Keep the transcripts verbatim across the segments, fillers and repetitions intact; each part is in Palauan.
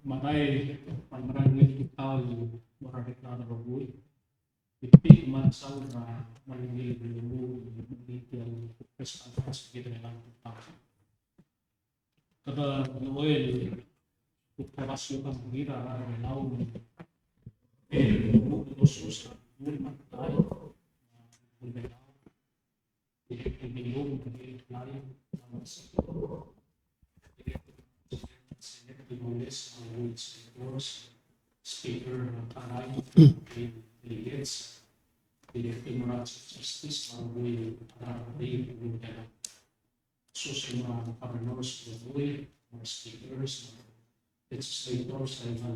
Mada e, me a mera el tutau el mo er a rechad el rokui. Itik me a saul er a, me a ungil el mo, mo er tia el press conference er kid er a tutau. Kede loia el kuk obasio er kid er a rechad er a Belau, e, mo osos a, mo er a tutau, mo er a Belau. Speaker, Kalai, delegates, Director Justice, Associate Governors, Speakers, legislators, a,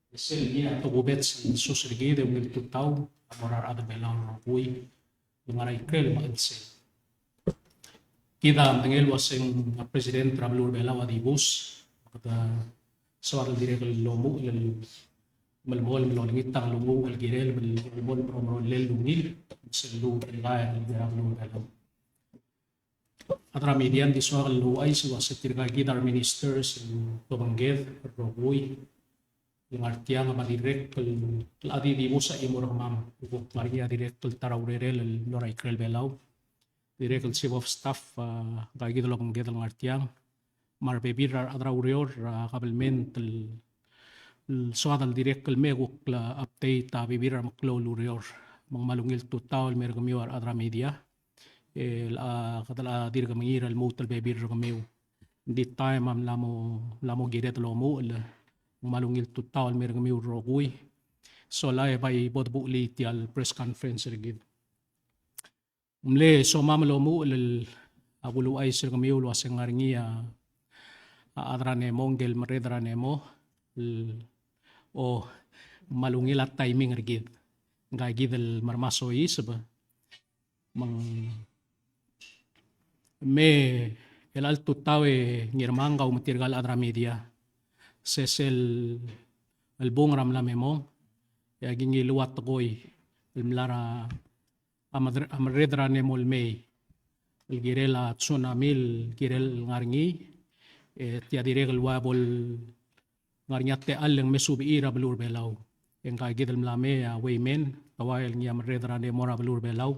e sel ngii a tokubets el source er kid e ungil tutau a mo er a rechad er a Belau el rokui el ngar er a ikrel me a chelsel. Kid a medengei el uaseng a President er a beluu er a Belau a dibus, kede soad el dirrek el omuchel el melemolem el olengit a nglunguuch el kirel el melemolem el meruul a ungil sel lluut el bai el ngar er a beluu er a Belau. A rechad er a media, ng di soak el ouchais el uase tirka kid a re ministers el obengked el rokui el ngar tiang a dirrek el, el di dibus a chimo er kemam, kuk ngar er ngii a dirrek el ta er a urerel el mo er a ikrel Belau. Dirrek el chief of staff, a, ngka kid el obengked el ngar tiang, me a rebebil er a rechad er a ureor er a kabelment el, el soad el dirrek el me kuk update a bebil er a remeklou el ureor. Me ng kmal ungil tutau el me er kemiu a rechad er a media. E, a, kede dirk mengiil er a lmuut el bebil er kemiu. Ng di taem a mla mo, mla mo kired el omuchel, ng kmal ungil tutau el me er kemiu el rokui. Sola e bai bo debuchelii tia el press conference er kid. Ng mle somam el omuchel el, a, kuluuchais er kemiu el uase ng ngar er ngii a, a chad er a NEMO, ngike el merreder er a NEMO, el, o, ng kmal ungil a timing er kid. Ngka kid el mermang a soiseb, me ng, me chelecha el tutau e ngirmang kau me tirka el chad er a media. Se sel, el bung er a mla me mong, e aki ngiluu a tekoi el mla er a a mer-, a merreder er a NEMO el mei el kirel a tsunami el kirel ngar er ngii, e tia dirrek el ua bo el ngar er ngii a techall e ng me subechii er a beluu er a Belau. E ngka kid el mla mei a Waymine Tawai el ngii a merreder er a NEMO er a beluu er a Belau,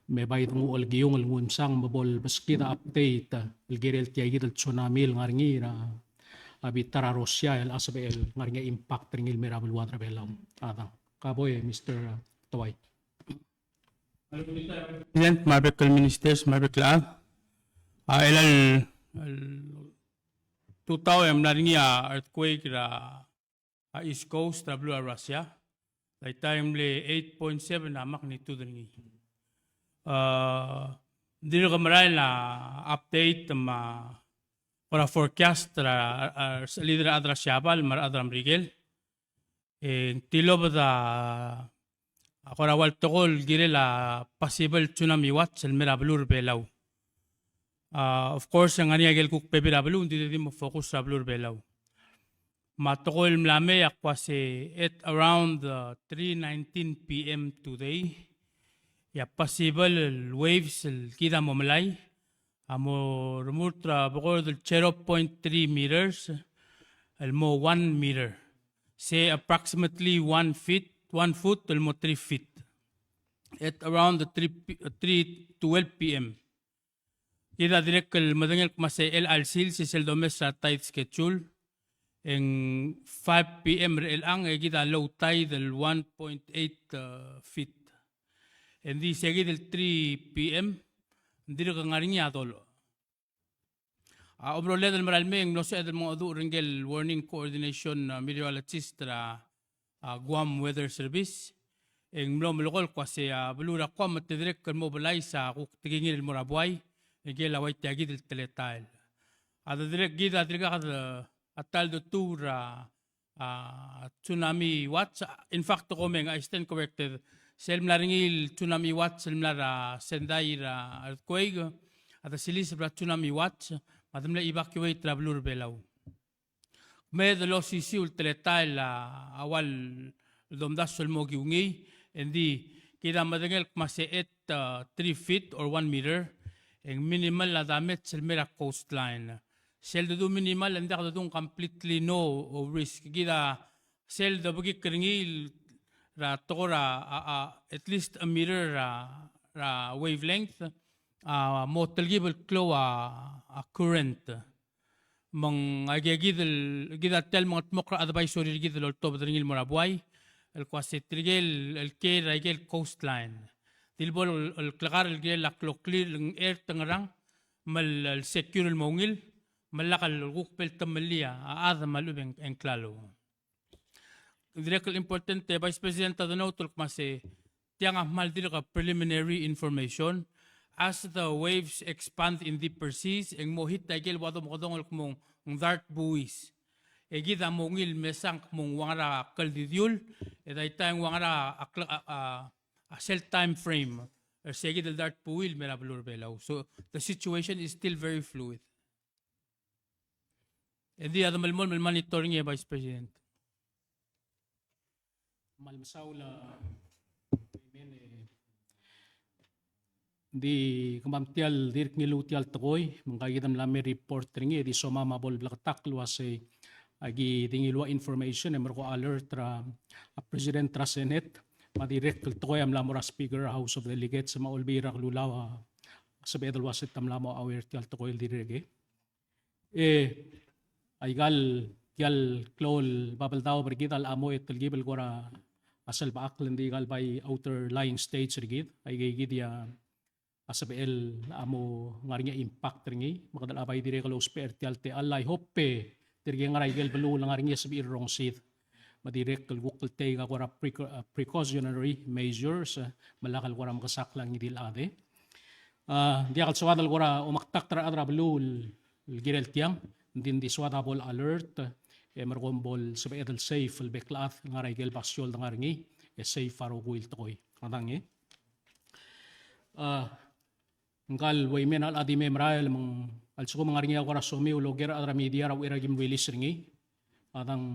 me bai denguchel kiung el nguu msang me bo lebeskid a update el kirel tia kid el tsunami el ngar er ngii er a, a bita er a Russia el a sebechel ngar er ngii a impact er ngii el mei er a beluad er a Belau. A dang. Ka boi, Mister Tawai. President, me a rebek el ministers, me a rebek el chad. A, chelecha el, el tutau e ng mla er ngii a earthquake er a, a East Coast er a beluu er a Russia. Daita e ng mle eight point seven a magnitude er ngii. A, dirk merael a update me a kora forecast er a, a, a, er a rechad er a Siabal me a rechad er a Merikel. E ng tilobed a, a kora ua el tekoi el kirel a possible tsunami watch el mei er a beluu er a Belau. A, of course, e ng ngar er ngii a ikel kuk bebil er a beluu, ng di, di mo focus er a beluu er a Belau. Me a tekoi el mla mei a kmo se at around, uh, three nineteen P M today, e a possible waves el kid a mo melai a mo remurt er a bekord el zero point three meters el mo one meter. Se approximately one feet, one foot el mo three feet. At around the three p-, three twelve P M. Kid a dirrek el medengei el kmo se chelecha el sils e sel domes er a tide schedule, e ng five P M er chelechang e kid a low tide el one point eight, uh, feet. E ng di se kid el three P M, ng dirk ngar er ngii a doloch. A, omeroled el merael mei e ng mlo sebeched el mengedecheduch er ngike el warning coordination, uh, meteorologist er a, a, Guam Weather Service. E ng mlo melekoi el kmo se a beluu er a Guam me te dirrek el mobilize a kuk tekingir el mo er a buai, e ngike el ua tia kid el teletael. A dirrek kid a dirkak a ta el detuu er a, a, tsunami watch. In fact, te ko meng, I stand corrected. Sel mla er ngii el tsunami watch el mla er a Sendai er a earthquake, a de siliseb er a tsunami watch, me a de mle evacuate er a beluu er a Belau. Me de losisiu el teletael a, a ua el el domdasu el mo kiu ngii, e ng di kid a medengei el kmo se at, uh, three feet or one meter, e ng minimal a damage el mei er a coastline. Sel dedu minimal, e ng diak dedu ng completely no risk. Kid a sel debekikl er ngii er a tekoi er a, a, a, at least a meter er a, er a wavelength, a, mo telkib el klou a, a current. Me ng aike kid el, kid a tia el mengetmokl er a advisory er kid el oltobed er ngii el mo er a buai, el kmo se tirke el, el kiei er aike el coastline, di le bo el, el klekar el kirel a kloklir el ng earth, ngerang, me el, el secure el mo ungil, me lak el kuk bo el temellii a chad me a lechub e ng, e ng klalo. Dirrek el important, e, Vice President, a denote el kmo se tiang a kmal dirk a preliminary information. As the waves expand in deeper seas, e ng mo hit aike el ua domekedong el kmo ng dart buoys. E kid a mo ungil mesang kmo ng ua ngera a kldidiul, e daita e ng ua ngera a kle-, a, a, a sel time frame er se kid el dart buoy el mei er a beluu er a Belau. So the situation is still very fluid. E di a demelemolem el monitor er ngii, e Vice President. Kmal mesaul a, amen, e di kemam tia el dirk ngiluu tia el tekoi, me ngka kid a mla mei report er ngii, e di somam a bo lebleketakl el uasei aki di ngiluu a information, e merekong a alert er a, a President er a Senate, me a dirrek el tekoi a mla mo er a Speaker er a House of Delegates, me a Olbiil er a Kelulau a sebeched el uasei te mla mo aware tia el tekoi el dirrek e. E, aika el, tia el klou el babeldaob er kid a locha mo telkib el kora, a sel bechakl, ng di aika el bai outer lying states er kid, aike kid a, a sebechel a mo ngar er ngii a impact er ngii, me kede locha bai dirrek el ousbech er tia el techall. I hope e tirke el ngar er aike el beluu el ngar er ngii a sebechir el rongesid, me dirrek el kuk el take a kora preco-, a precautionary measures, e, me lak el kora mekesakl a ngii di el chad e. A, ng diak el soad el kora omekdakt er a rechad er a beluu el, el kirel tiang, ng di, ng di soad a bo le alert, e merekong bo el sebeched el safe el bek el chad el ngar er aike el basio el de ngar er ngii, e safe a rokui el tekoi. Adang e. A, ngka el Waymine a locha di mei merael, me ng, a lsekum ng ngar er ngii a kora somiu el oker a rechad er a media er a uchei er a kim release er ngii. Adang.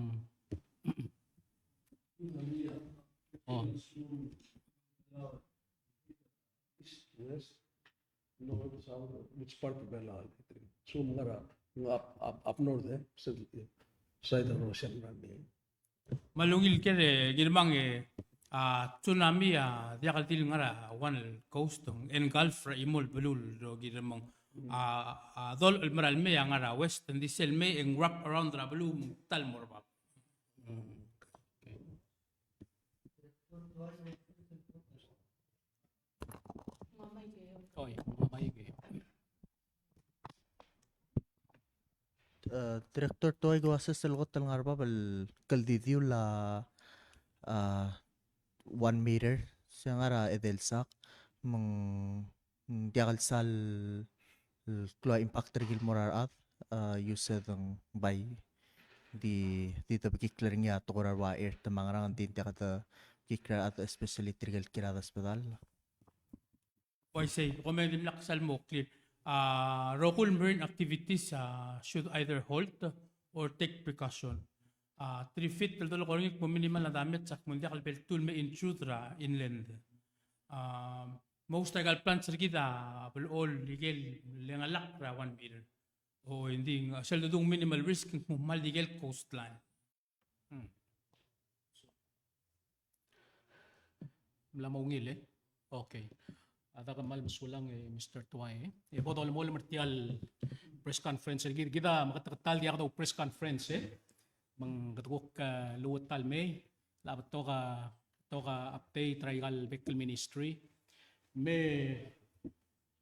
Oh. East, west, north, south, which part of Belau? Sum ngar er a, up, up, up north, e? Side er a Russia, ngar er a Me a ungil kid e, ngirmang e, a, tsunami a diak el di el ngar er a one el coast, ng engulf er a chimo el beluu el rokir me ng, a, a, dolech el mera el mei a ngar er a west, ng di sel mei e ng wrap around er a beluu me ng ta el mo er bab. Oi, mamaik e. E, Director, te ua ike ua se sel kot el ngar er bab el kldidiul a, a, one meter, se ngar er a edei el sak, me ng diak el sal klou a impact er kid el mo er a rechad, a, you said ng bai di, di debekikl er ngii a tekoi er a ua earth me a ngerang, ng di ng diak debekikl er a rechad, especially tirke el kiei er a desbedall. Uaisei, ko me dimlak sal mo clear. A, rokui el marine activities, a, should either halt or take precaution. A, three feet el dolekoi er ngii el kmo minimal a damage, a kmo ng diak el bo el tuu el me intrude er a inland. A, most aika el plans er kid a blechoel ike el lengelakl er a one meter. O, ng di, a, sel dedung minimal risk, ng kmal di ike el coastline. Hmm. Mla mo ungil, e? Okay. A, dak kmal mesulang, e, Mister Tuai, e. E bo dolemolem er tia el press conference er kid, kid a meketeketang el diak dou press conference, e. Me ng kede kuk, e, lmuut el mei, el betok a, betok a update er aika el bek el ministry. Me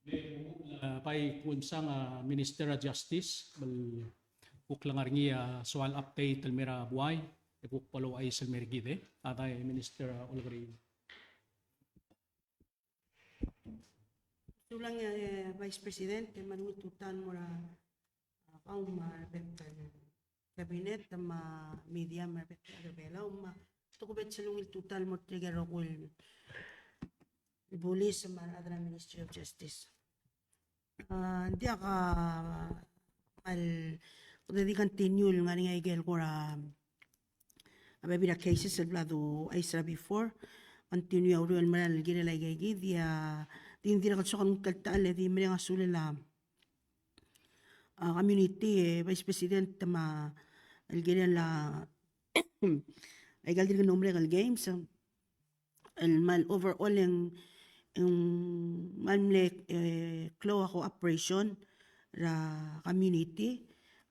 Me, e, bai kunsang a Minister er a Justice, me kuk le ngar er ngii a soal update el mei er a buai, e kuk bo louchais el mei er kid, e. A dai Minister, e, Olkeriil. Sulang, e, Vice President, e me a ungil tutau el mo er a a kau me a rebek el cabinet me a media me a rebek el chad er a Belau me a tokubets el ungil tutau el mo er tirke el rokui el bulis me a rechad er a Ministry of Justice. A, ng diak a, a, kede di continue el ngar er ngii a ikel kora a bebil er a cases el bla douchais er a before. Continue a uriul el merael el kirel aika kid, e a di dirrek el soak el nguu tia el techall e di mereng a sulel a, a community, e Vice President, me a el kirel a aika el dirk el mlo merek el games, el kmal overall e ng, e ng kmal mle, e, klou a cooperation er a community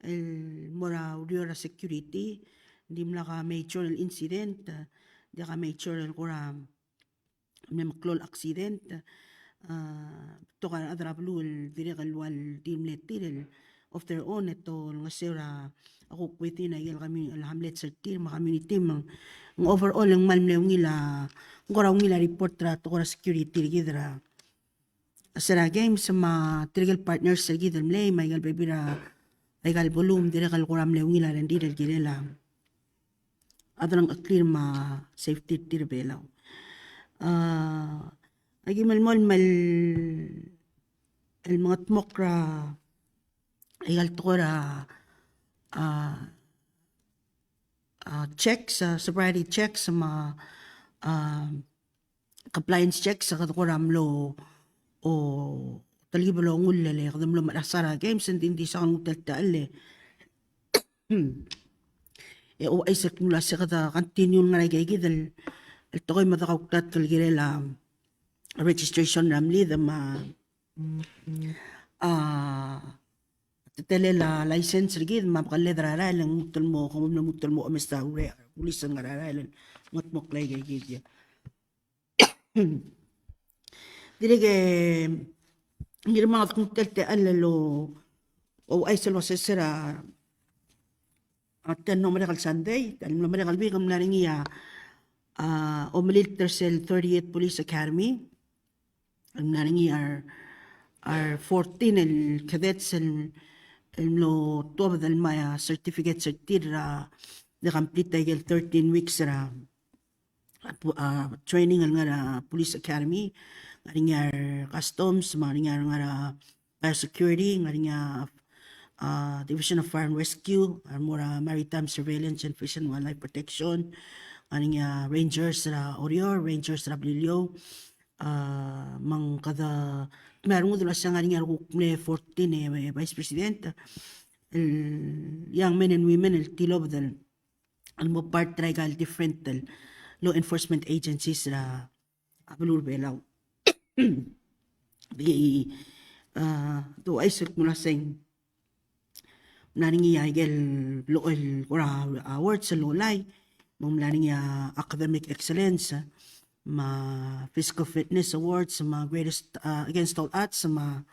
el mo er a ureor er a security, ng dimlak a major el incident, e, diak a major el kora mle meklou el accident, e, betok a rechad er a beluu el dirrek el ua el di mle tir el of their own e te olengeseu er a kuk within a ikel commu-, el hamlets er tir me a community me ng overall e ng kmal mle ungil a, ng kora ungil a report er a tekoi er a security er kid er a, se er a games me tirke el partners er kid el mlei me a ikel bebil er a, aika el beluu me dirrek el kora mle ungil a rengrir el kirel a a delengcheklir me a safety er tir er a Belau. A, aki melemolem el, el mengetmokl er a, aika el tekoi er a, a, a, checks, a, sobriety checks, me a, a, compliance checks, e kede kora mlo, o, telkib el ongull e le kede mlo merasar a games, e ng di, di soak el nguu tia el techall e e ouchais el kmo uase kede continue el ngar er aika kid el, el tekoi me de kauklatk el kirel a registration er a mlid me a, a, teletelel a license er kid me a bekelled er a rael e ng lmuut el mo, kom mlo lmuut el mo omes a ureor er a bulis el ngar er a rael el mengetmokl aika kid. Dirrek e, ngii me a kuk tia el techall el ouchais el uase se er a, a, tia el mlo merek el Sunday, tia el mlo merek el week, ng mla er ngii a, a, omelilt er sel thirtieth Police Academy, ng mla er ngii a re, a re fourteen el cadets el, el mlo tuobed el mei a certificates er tir er a, de complete aike el thirteen weeks er a, a pu-, a, training el ngar er a Police Academy, ngar er ngii a re Customs, me ngar er ngii a re ngar er a Biosecurity, ngar er ngii a, a, Division of Fire and Rescue, a re mo er a Maritime Surveillance and Fish and Wildlife Protection, ngar er ngii a Rangers er a Oreor, Rangers er a Beliliou, a, me ng kede, me a rengud el uase ngar er ngii a re kuk mle fourteen e, e Vice President, el young men and women el tilobed el el mo part er aika el different el law enforcement agencies er a beluu er a Belau. Di, a, te ouchais el kmo uase ng mla er ngii a ikel blechoel kora awards el lolai, me ng mla er ngii a academic excellence, me a physical fitness awards, me a greatest, a, against all odds, me a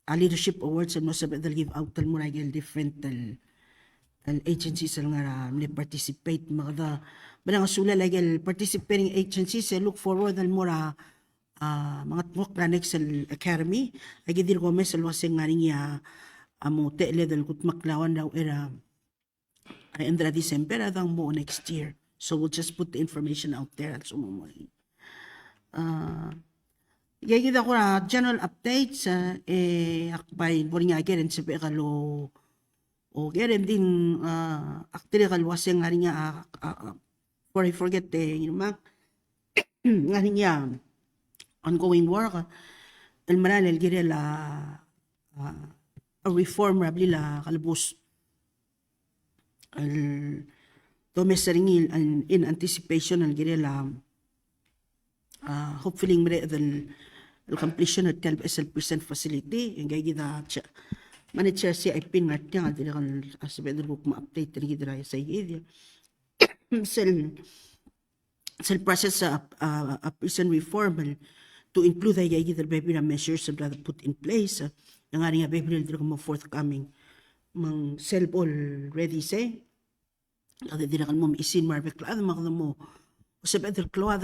a leadership awards el mlo sebeched el give out el mo er aike el different el, el agencies el ngar er a mle participate, me kede mereng a sulel aike el participating agencies e look forward el mo er a, a, mengetmokl er a next el academy. Aike dirk omes el uase ng ngar er ngii a, a mo techelled el kudmeklii a uan er a uchei er a a end er a December, a dang mo next year. So we'll just put the information out there, a lsekum ng mo er ngii. A, aike kid a kora general updates, a, e ak bai bo er ngii a ker e ng sebechek el o, o ker e ng di, a, ak dirrek el uase ng ngar er ngii a, a, a, before I forget, e, Ngirmang, ng ngar er ngii a ongoing work el merael el kirel a, a, a reform er a blil a kelebus el domes er ngii el, in anticipation el kirel a, a, hopefully ng mereched el, el completion er tia el beches el prison facility, e ngii kid a cha-, manager C I P el ngar tiang a dirrek el sebeched el kuk mo update er kid er a sei kid. Sel sel process a, a, a prison reform el to include aika kid el bebil er a measures el bla de put in place, e ng ngar er ngii a bebil el dirk mo forthcoming. Me ng sel bo el ready sei, kede dirrek el mo mechisil me a rebek el chad me kede mo sebeched el klou a,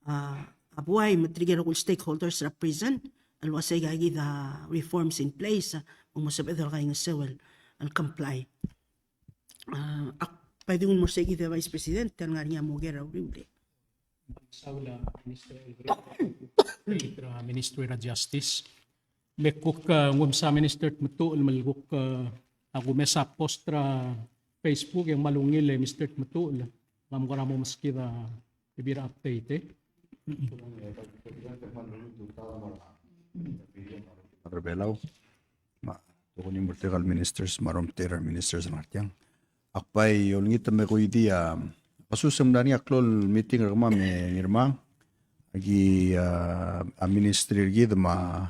a buai me tirke el rokui el stakeholders er a prison el uase aika kid a reforms in place, me ng mo sebeched el kaingeseu el, el comply. A, ak bai di nguu el mo er sei kid e Vice President, e ng ngar er ngii a mo ker er a uriul. Saul a Minister, Ministry er a Justice. Me kuk, a, nguu msa Minister Tmetuchl me le kuk, a, a kumes a post er a Facebook e ng kmal ungil e Mister Tmetuchl, me ng kora mo meskid a bebil er a update, e. Belau, me a tokuni mo er tirka el ministers, me a romtechei er a ministers el ngar tiang. Ak bai olengit me koidii a, kasus e ng mla er ngii a klou el meeting er kemam e Ngirmang, aki, a, a ministry er kid me a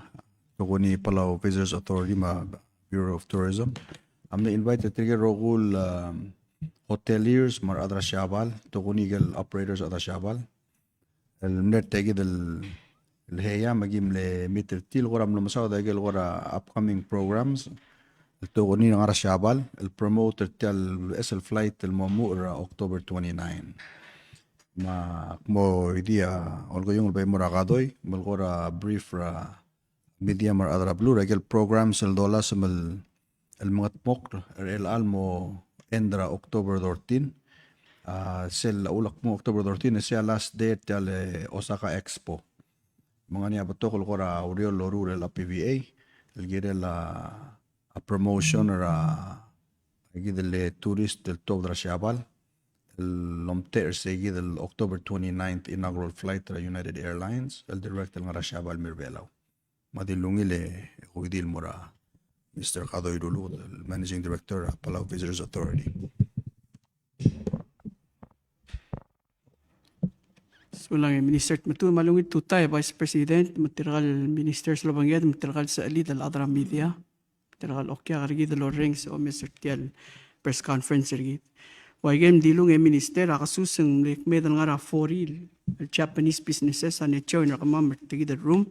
tokuni Palau Visitors Authority me a Bureau of Tourism a mle invite er tirke el rokui el, a, hoteliers me a rechad er a Siabal, tokuni ikel operators er a rechad er a Siabal, el mle er tia kid el, el hea me aki mle meet er tir el kora mlo mesaod a ikel kora upcoming programs el tokuni el ngar er a Siabal el promote er tia el, es el flight el mo muchel er a October twenty-nine. Me ak mo idea olkeiung el bai mo er a Kadoi me le kora brief er a media me a rechad er a beluu er a ikel programs el dolasem el, el mengetmokl er chelecha el mo end er a October thirteen. A, sel ulak mo October thirteen, e sei a last day er tia el Osaka Expo. Me ng ngar er ngii a betok el kora ureor el loruul er a P V A el kirel a, a promotion er a kid el tourist el tuobed er a Siabal el omtechei er se kid el October twenty-ninth inaugural flight er a United Airlines el direct el ngar er a Siabal el me er a Belau. Me a di lungil e koidii el mo er a Mister Kadoi Ruluked, el Managing Director er a Palau Visitors Authority. Sulang e Minister Tmetuchl, me a lungil tutau e Vice President, me tirka el ministers el obengked, me tirka el sechelid el chad er a media. Tirka el okiak er kid el orrenges e omes er tia el press conference er kid. Ua ikel mdilung e Minister, a kesus e ng mle kmeed el ngar er a forty el Japanese businesses a mle join er kemam er tia kid el room.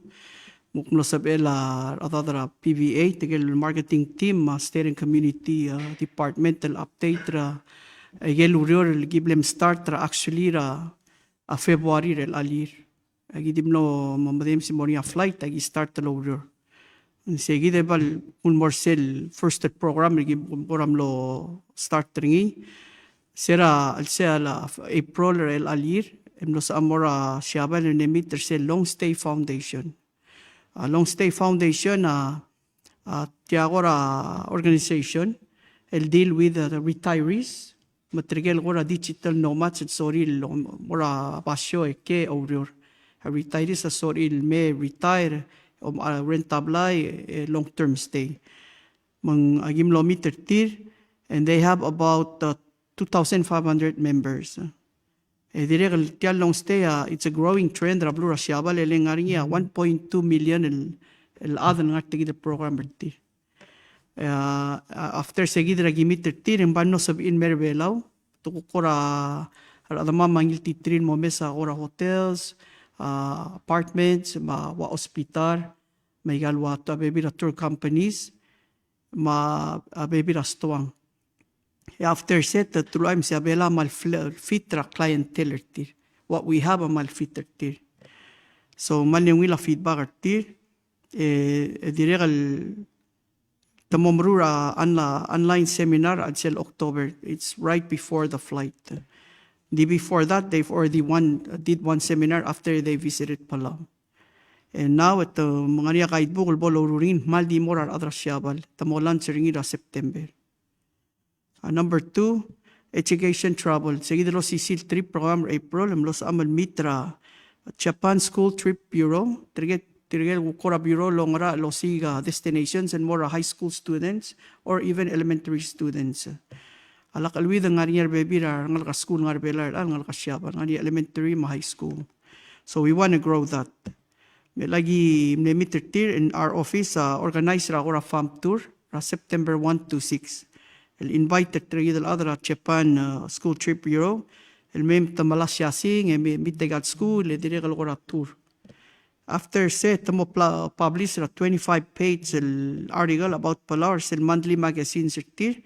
Me ak mlo sebechel a rechedad er a P V A, tirke el marketing team, me a state and community, a, department el update er a, a ikel ureor el ki bla mstart er a actually er a, a February er chelecha el year. Aki di mlo mo medem se mo er ngii a flight, aki start el oureor. Ng se kid e bai el mo er sel first program el ki kora mlo start er ngii. Se er a, el se er a April er chelecha el year, e mlo sebechel mo er a Siabal el mle meet er sel Long Stay Foundation. A Long Stay Foundation a, a tia kora organization el deal with the retirees, me tirke el kora digital nomads el sorir el mo er a basio e ke oureor. A retirees a sorir el me retire, om, a, rent a blai, e, long term stay. Me ng aki mlo meet er tir, and they have about, uh, two thousand five hundred members. E dirrek el tia el Long Stay, a, it's a growing trend er a beluu er a Siabal, e le ngar er ngii a one point two million el, el chad el ngar er tia kid el program er tir. E, a, after se kid er a ki meet er tir, e ng bai mlo sebechir el me er a Belau, te kuk kora, a rechedemam a ngiltiterir el mo mes a kora hotels, a, apartments, me a ua hospital, me aika el ua a bebil er a tour companies, me a, a bebil er a stoang. E after se, te, te uaisei me se a Belau a kmal fl-, fit er a clientele er tir. What we have a kmal fit er tir. So, me ng ungil a feedback er tir. E, e dirrek el te mo meruul a onla-, online seminar er sel October. It's right before the flight. The before that, they've already one, did one seminar after they visited Palau. And now, e te, me ng ngar er ngii a guidebook el bo loureor er ngii, me ng di mo er a rechad er a Siabal. Te mo launch er ngii er a September. A number two, education travel. Se kid el osisiu el trip program er a April, e mlo sebecham el meet er a Japan School Trip Bureau. Tirke, tirke el kora bureau el oungerachel el osiik a destinations el mo er a high school students or even elementary students. A lak cheleuid e ng ngar er ngii a rebebil er a rengalek er a skuul el ngar er a Belau el ngalek er a Siabal, ngar er ngii a elementary me a high school. So we want to grow that. Me aki mle meet er tir, and our office a organize er a kora farm tour er a September one to six. El invite er tir a kid el chad er a Japan, a, School Trip Bureau el mei me te melai a siasing, e mei, meet aika el skuul, e dirrek el kora tour. After se, te mo pla-, publish er a twenty-five page el article about Palau er sel monthly magazines er tir.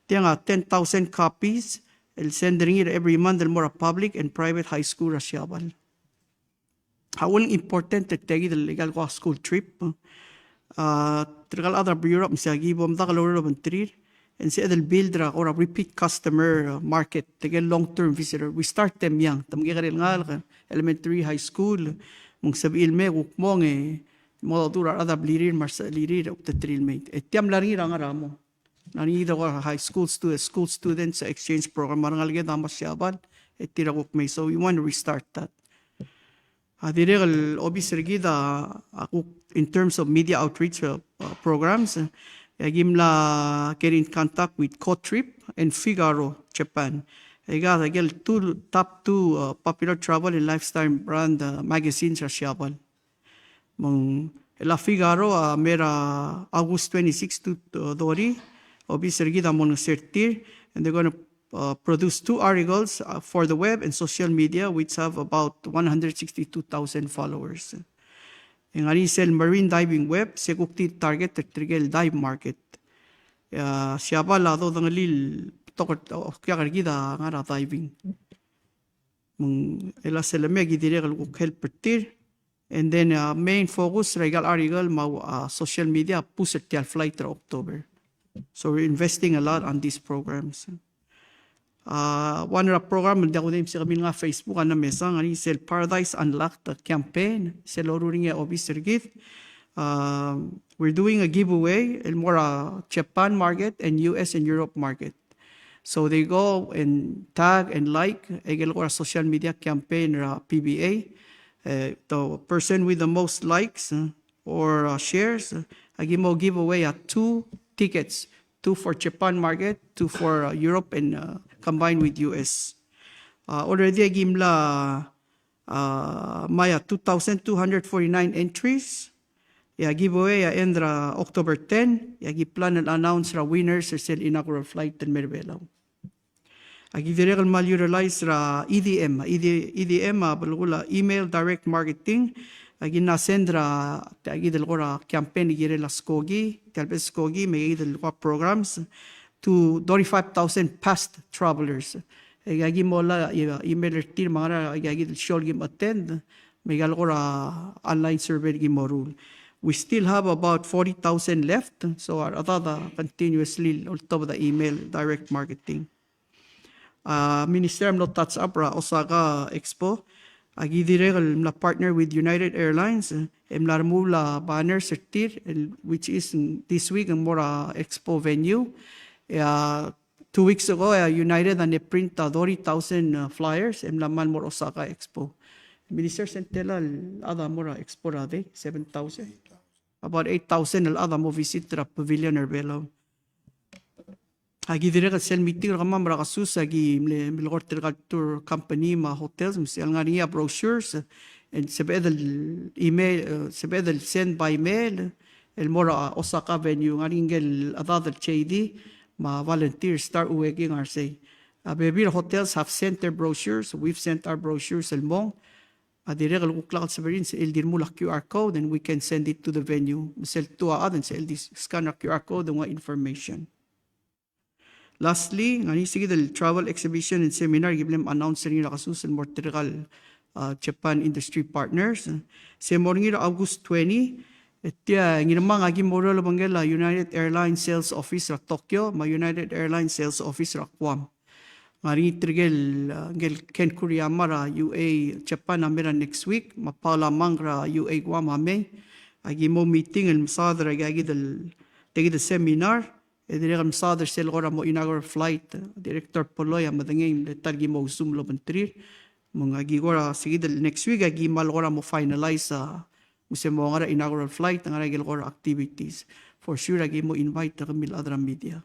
Tiang a ten thousand copies el send er ngii er every month el mo er a public and private high school er a Siabal. A uleng important er tia kid el ikal kora school trip. A, tirkal other bureau me se aki bo mdak el oureor el obengterir, e ng sebeched el build er a kora repeat customer, uh, market, tirke el long term visitor. We start them young. Te mekekerei el ngalek, elementary, high school, me ng sebechir el mei e kuk mong e mo dmu er a rechad a blirir me a resechelirir e kuk terir el mei. E tia mla er ngii er a ngar er a mong. Ng ngar er ngii a high school student, school students exchange program, me a rengalek a mla er a Siabal, e tir a kuk mei. So we want to restart that. A dirrek el obis er kid a, a kuk in terms of media outreach, uh, uh, programs, e aki mla get in contact with Kotrip and Figaro, Japan. Aika a ikel two, top two, uh, popular travel and lifestyle brand, uh, magazines er a Siabal. Me ng, el a Figaro a mei er a August twenty-six to, uh, thirty, obis er kid a mo olengeseu er tir, and they're gonna, uh, produce two articles, uh, for the web and social media, which have about one hundred sixty-two thousand followers. E ng ngar er ngii sel marine diving web, se kuk di target er tirke el dive market. E a Siabal a dodengelii el betok el, okiak er kid a ngar er a diving. Me ng, el a sel lemei a ki dirrek el kuk help er tir. And then, uh, main focus er aika el article me a, uh, social media, push er tia el flight er a October. So we're investing a lot on these programs. Uh, one er a program el diak kudengei me se kemiu el ngar er a Facebook a mle mesa, ng ngar er ngii sel Paradise Unlocked campaign, sel loruul er ngii a obis er kid. Uh, we're doing a giveaway el mo er a Japan market and U S and Europe market. So they go and tag and like aike el kora social media campaign er a P B A. Uh, the person with the most likes, uh, or, uh, shares, uh, aki mo give away a two tickets, two for Japan market, two for, uh, Europe and, uh, combined with U S. Uh, already aki mla, uh, mei a two thousand two hundred forty-nine entries. E a giveaway a end er a October ten, e aki plan el announce er a winners er sel inaugural flight el mei er a Belau. Aki dirrek el kmal utilize er a E D M, E D, E D M a belkul a email direct marketing, aki mla send er a, tia kid el kora campaign el kirel a skoki, tia el bes skoki, me kid el kora programs, to thirty-five thousand past travelers. E aki mo olai a email er tir me a ngar er ngii a kid el show el kim attend, me aika el kora online survey el ki mo ruul. We still have about forty thousand left, so a rechad a continuously oltobed a email direct marketing. A Minister a mlo touch up er a Osaka Expo. Aki dirrek el mla partner with United Airlines, e mla remuul a banners er tir, el, which is this week, e ng mo er a Expo venue. E a two weeks ago, e a United a mle print a thirty thousand, uh, flyers, e mla kmal mo er a Osaka Expo. Minister, se ng tela el chad a mo er a Expo er a day, seven thousand? About eight thousand el chad a mo visit er a pavilion er a Belau. Aki dirrek el sel meeting er kemam er a kesus, aki mle, mle kora tirka el tour company me a hotels, me sel ngar er ngii a brochures, e sebeched el email, e sebeched el send by mail, el mo er a Osaka venue, ngar er ngii a chedad el J D, me a volunteer, start working er sei. A bebil er a hotels have sent their brochures, we've sent our brochures el mong. A dirrek el kuk lak el sebechir el di remuul a Q R code, and we can send it to the venue. Me sel tua a chad, e ng sebechel di scan a Q R code, e nguu a information. Lastly, ng ngar er ngii se kid el travel exhibition and seminar, ki mle announce er ngii er a kesus el mo er tirka el, uh, Japan industry partners. Se mo er ngii er a August twenty, e tia, Ngirmang, aki mo er a obengkel a United Airlines Sales Office er a Tokyo, me a United Airlines Sales Office er a Guam. Ng ngar er ngii tirke el, uh, ngike el Ken Kuriyama er a U A Japan a mei er a next week, me a Paula Mang er a U A Guam a mei. Aki mo meeting el mesaod er aika kid el, tia kid el seminar, e dirrek el mesaod er sel kora mo inaugural flight, Director Polloi a medengei me le ta el ki mo ousum el obengterir. Me ng aki kora se kid el next week, aki kmal kora mo finalize a, me se mo ngar er a inaugural flight, ngar er a ikel kora activities. For sure, aki mo invite er kemiu el chad er a media.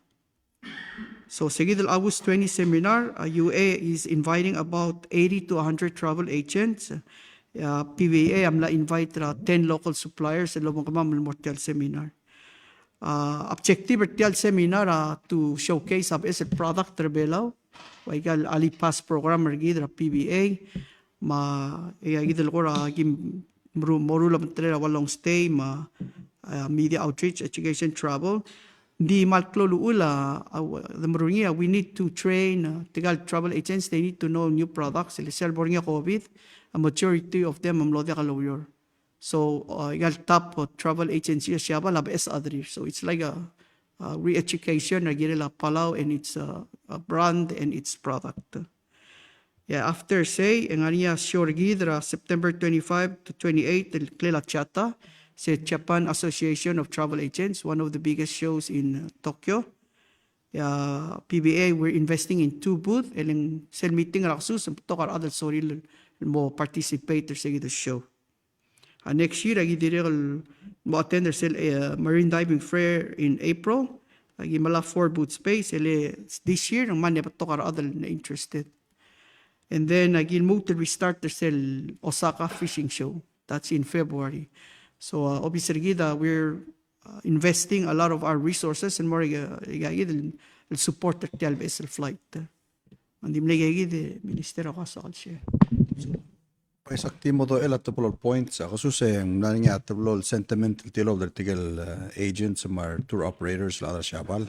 So, se kid el August twenty seminar, uh, U A is inviting about eighty to a hundred travel agents. Uh, P V A a mla invite er a ten local suppliers el obengkemam el mo er tia el seminar. Uh, objective er tia el seminar a to showcase a beches el product er a Belau, ua ika el AliPass program er kid er a P V A, me a, e, aika kid el kora ki meru-, meruul a obengterir a ua long stay, me a, a, media outreach, education, travel. Ng di kmal klou el uchul a, a, de meruul er ngii a, we need to train, a, tirka el travel agents, they need to know new products. Le sel bo er ngii a COVID, a majority of them a mlo diak loureor. So, uh, ika el top, uh, travel agency er a Siabal a beches a chederir. So it's like a, a re-education er a kirel a Palau and its, uh, a brand and its product. Yeah, after sei, e ng ngar er ngii a show er kid er a September twenty-five to twenty-eight, el ngklel a JATA, se Japan Association of Travel Agents, one of the biggest shows in, uh, Tokyo. A, P B A, we're investing in two booth, e le ng sel meeting er a kesus, e ng betok a rechad el sorir el mo participate er se kid el show. A, next year, aki dirrek el mo attend er sel, e, Marine Diving Fair in April. Aki melai a four booth space, e le this year, ng mla betok a rechad el interested. And then, aki lmuut el restart er sel Osaka Fishing Show. That's in February. So, a, obviously, kid, a, we're, a, investing a lot of our resources and more, a, a, kid el, el support er tia el beches el flight. Ng di mle kid, e, Minister, a ko soak el share. Bai, ak di mo dmu el a teblo el points, a kesus e ng mla er ngii a teblo el sentiment el tilobed er tirke el, e, agents me a tour operators el chad er a Siabal.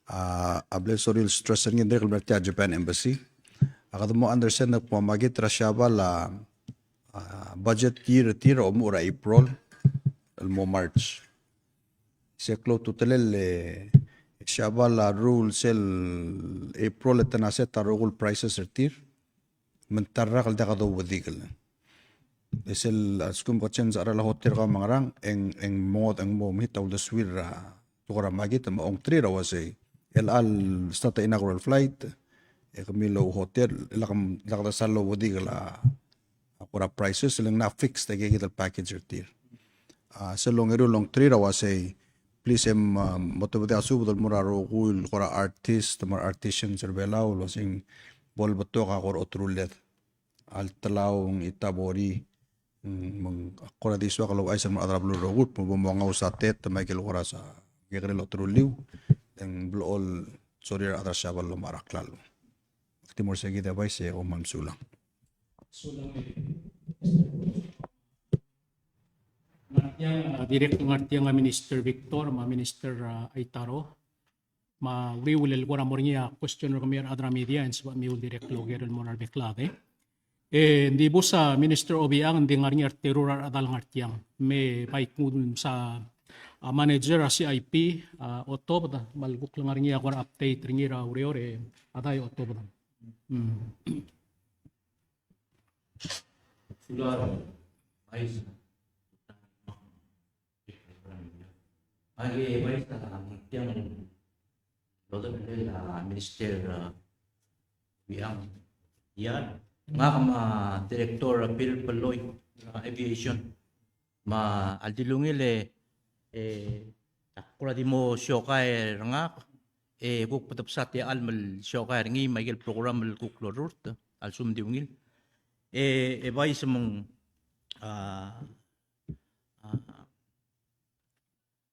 A, a bla sorir el stress er ngii e ng dirrek el mer tia Japan Embassy. A kede mo understand el kmo a market er a Siabal a, a, budget year er tir a omuchel er a April el mo March. Se klou a ultutelel e Siabal a rule sel April e te mla set a rokui el prices er tir. Me ng ta el rak el diak douedikel. E sel a lsekum ke change a cheral a hotel er kau me a ngerang, e ng, e ng mo, e ng mo meet a uldesuir er a tekoi er a market me a ongtir a uasei, el chelecha el start a inaugural flight, e kemiu el ouhotel, e lak, lak desa el ouedikel a, a kora prices, e le ng mla fixed a ikakid el package er tir. A, sel ongeru el ongtir a uasei, please, e, a, mo tebedii a subed el mo er a rokui el kora artist me a artisans er a Belau el uasei ng bo lebetok a kora oteruled. A le Telau, ng Itabori, mm, me ng kora di soak el ouchais el mo er a rechad er a beluu el rokui, me bo mo ngaus a tet me a ikel kora sa kekerei el oteruliu, e ng blechoel sorir a rechad er a Siabal el omechar a klalo. Ak di mo er se kid e Vice, e kom kmal mesulang. Sulang e. Ngar tiang, a, dirrek ngar tiang a Minister Victor me a Minister, a, Aitaro. Me a uriul el kora mo er ngii a question er kemiu a rechad er a media e ng sebechemiu el dirrek el oker el mo er a rebek el chad. E ng di bus a Minister Obichang, ng di ngar er ngii a reteru er a rechad el ngar tiang. Me bai kuk msa, a, manager er a C I P, a, otobed, me a lekuk le ngar er ngii a kora update er ngii er a ureor e a dai otobed. Mm. Sulang, Vice. Ak Vice, a, tiang, lodengei a Minister, a, Obichang. Ia, ngak me a Director, a, Phil Polloi, a, Aviation. Me a ldi ungil e, e, ak kora di mo siokai er ngak, e kuk bedebsa tia el mle siokai er ngii me a ikel program el kuk lorurt, a lsekum di ungil. E, e Vice me ng, a, a,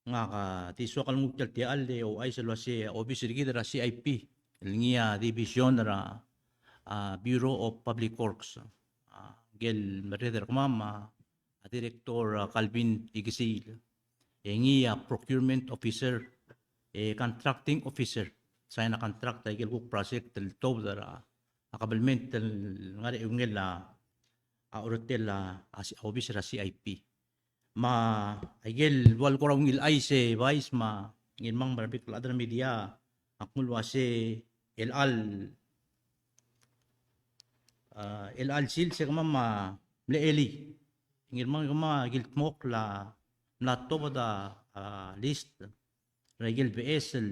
ngak a di soak el nguu tia el, tia el ouchais el uase a obis er kid er a C I P, el ngii a division er a, a, Bureau of Public Works. A, ngike el merreder er kemam a, a Director, a, Calvin Ikesiil. E ngii a procurement officer, e contracting officer. Sign a contract a ikel kuk project el tuobed er a, a kabelment el ngar er a eungel a, a oretel a, a, a obis er a C I P. Me a ikel ua el kora ungil chais e Vice me a Ngirmang me a rebek el chad er a media, ak mle uase el chelecha el, a, el chelecha el sils e kemam a mle elii. Ngirmang e kemam a kildmokl a mla tuobed a, a, list er a ikel beches el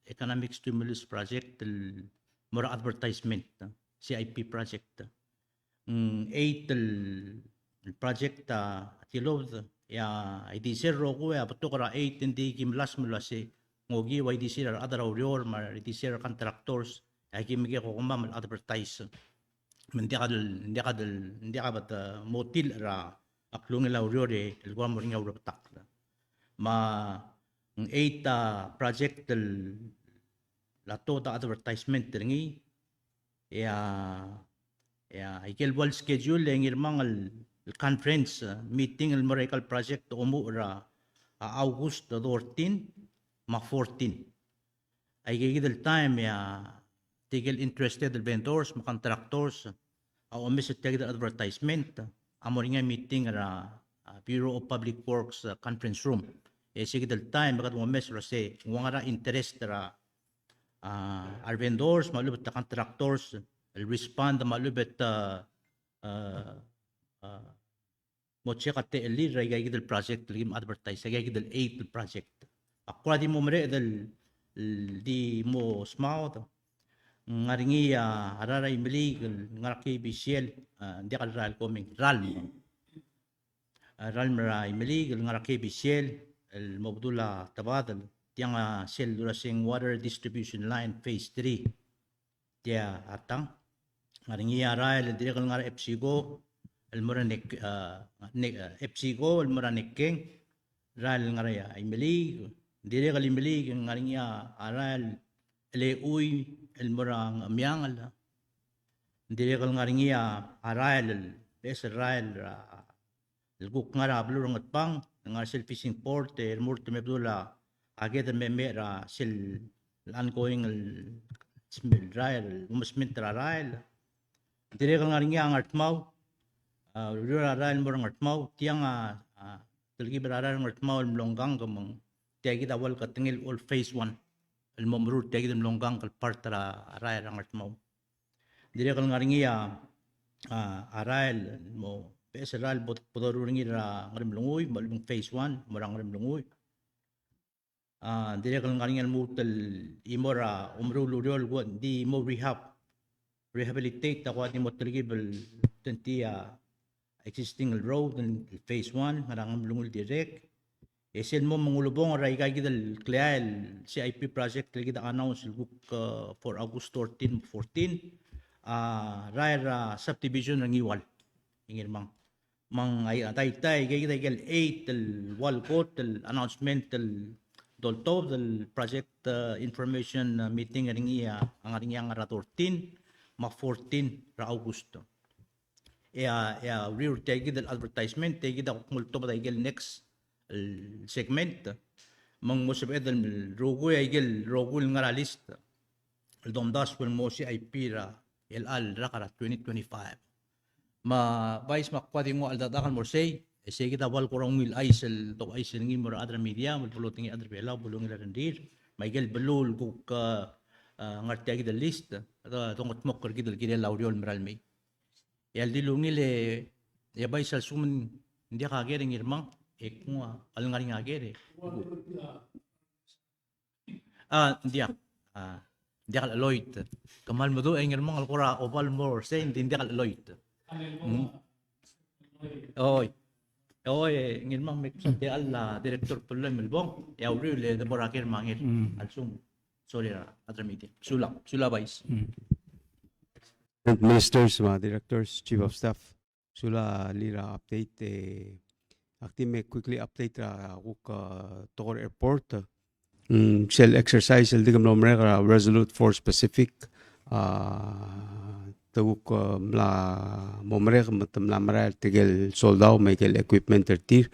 economic stimulus project el mo er a advertisement, C I P project. Mm, eight el, el project a tilobed, e a ildisel el rokui a betok er a eight, e ng di ki melasem el uase ng okiu a ildisel a rechad er a ureor me a ildisel a contractors, e aki mekek el kemam el advertise. Me ng diak el, ng diak el, ng diak a bad, e, mo tilech er a klungel a ureor e, el kora mo er ngii a urebetakl. Me ng eight a project el a tuobed a advertisement er ngii, e a, e a ikel ua el schedule e Ngirmang el, el conference, e, meeting el mo er a ikal project a omuchel er a, a, August thirteen me a fourteen. Aikakid el taem e a tirkel interested el vendors me a contractors a omes er tia kid el advertisement a mo er ngii a meeting er a, a, Bureau of Public Works, a, conference room. E se kid el taem e kede omes el uase ng ua ngera a interest er a, a, a re vendors me a lechub e te contractors el respond me a lechub e te, a, a, mo check a techellir er aikakid el project el kim advertise, aikakid el eight el project. Ak kora di mo mereched el, el di mo smaod, ng ngar er ngii a rael er a Imeliik el ngar er a K B C L, a, ng diak el rael, coming, ralm. A, ralm er a Imeliik el ngar er a K B C L el mo bedul a tebadel, tiang a sel dua se ng water distribution line phase three. Tia a tang. Ngar er ngii a rael el dirrek el ngar er a Epsigo el mo er a Nek-, a, Ne-, a, Epsigo el mo er a Nekeng, rael el ngar er a Imeliik. Dirrek el Imeliik el ngar er ngii a rael el Eui el mo er a Ngchemiangel. Dirrek el ngar er ngii a rael el, beches el rael er a el kuk ngar er a beluu er a Ngatpang, ngar er sel fishing port, e remurt me bedul a ked el mei er a sel ongoing el sm-, rael, omesment er a rael. Dirrek el ngar er ngii a Ngardmau, a, uriul er a rael el mo er a Ngardmau, tiang a, a, telkib er a rael er a Ngardmau el mlo ngkang, me ng tia kid a ua el ketengel el phase one el mo meruul er tia kid el mlo ngkang el part er a rael er a Ngardmau. Dirrek el ngar er ngii a, a, a rael el mo, beches el rael bo-, bo doruul er ngii er a Ngeremlengui, mo lechub e ng phase one, mo er a Ngeremlengui. A, dirrek el ngar er ngii a lmuut el chimo er a omeruul el ureor el kuk di mo rehab, rehabilitate, a kuk di mo telkib el twenty, a, existing el road el phase one, ngar er a Ngeremlengui el dirrek. E sel mo me ng ulebongel er aika kid el kleai el C I P project el kid a announce el kuk, a, for August thirteen, fourteen, a, rael er a subdivision er a Ngiwal. Ngii er a Ngirmang. Me ng a, a, tai, tai, aika kid a ikel eight el ua el kot el announcement el doltobed el project, a, information, a, meeting er ngii a, a ngar er ngii a ngar er a thirteen, me a fourteen er a August. E a, e a uriul er tia kid el advertisement, tia kid a kuk mo oltobed a ikel next el segment. Me ng mo sebeched el rokui a ikel rokui el ngar er a list el domdasu el mo C I P er a chelecha el rak er a twenty twenty-five. Me a Vice, me ak kuk di nguu a cheldecheduch el mo er sei, e sei kid a ua el kora ungil chais el douchais er ngii el mo er a rechad er a media, me bo lodengei a rechad er a Belau, bo lungil a rengrir, me a ikel beluu el kuk, a, a, ngar er tia kid el list, a, dongedmokl er kid el kirel a ureor el mera el mei. E a ldi el ungil e, e a Vice, a lsekum ng diak a ker e Ngirmang, e kung a, a lengar er ngii a ker e. A, ng diak. A, ng diak el cheloit. Kmal meduch e Ngirmang el kora oba el mo er sei, ng di ng diak el cheloit. Mm. Oi. Oi, e Ngirmang, me kuk sa tia el, a, Director Pelloi Melbong, e a uriul e de bo er a ker me a Ngirmang. Mm. A lsekum. Sorry, a, a rechad er a media. Sulang, sulang Vice. Mm. Ministers, me a directors, chief of staff, sulang er a update, e ak di me quickly update er a kuk, a, tekoi er a airport. Mm, sel exercise el di ke mlo merek er a Resolute Force Pacific, a, te kuk, a, mla mo merek me te mla merael tirke el soldau me aike el equipment er tir.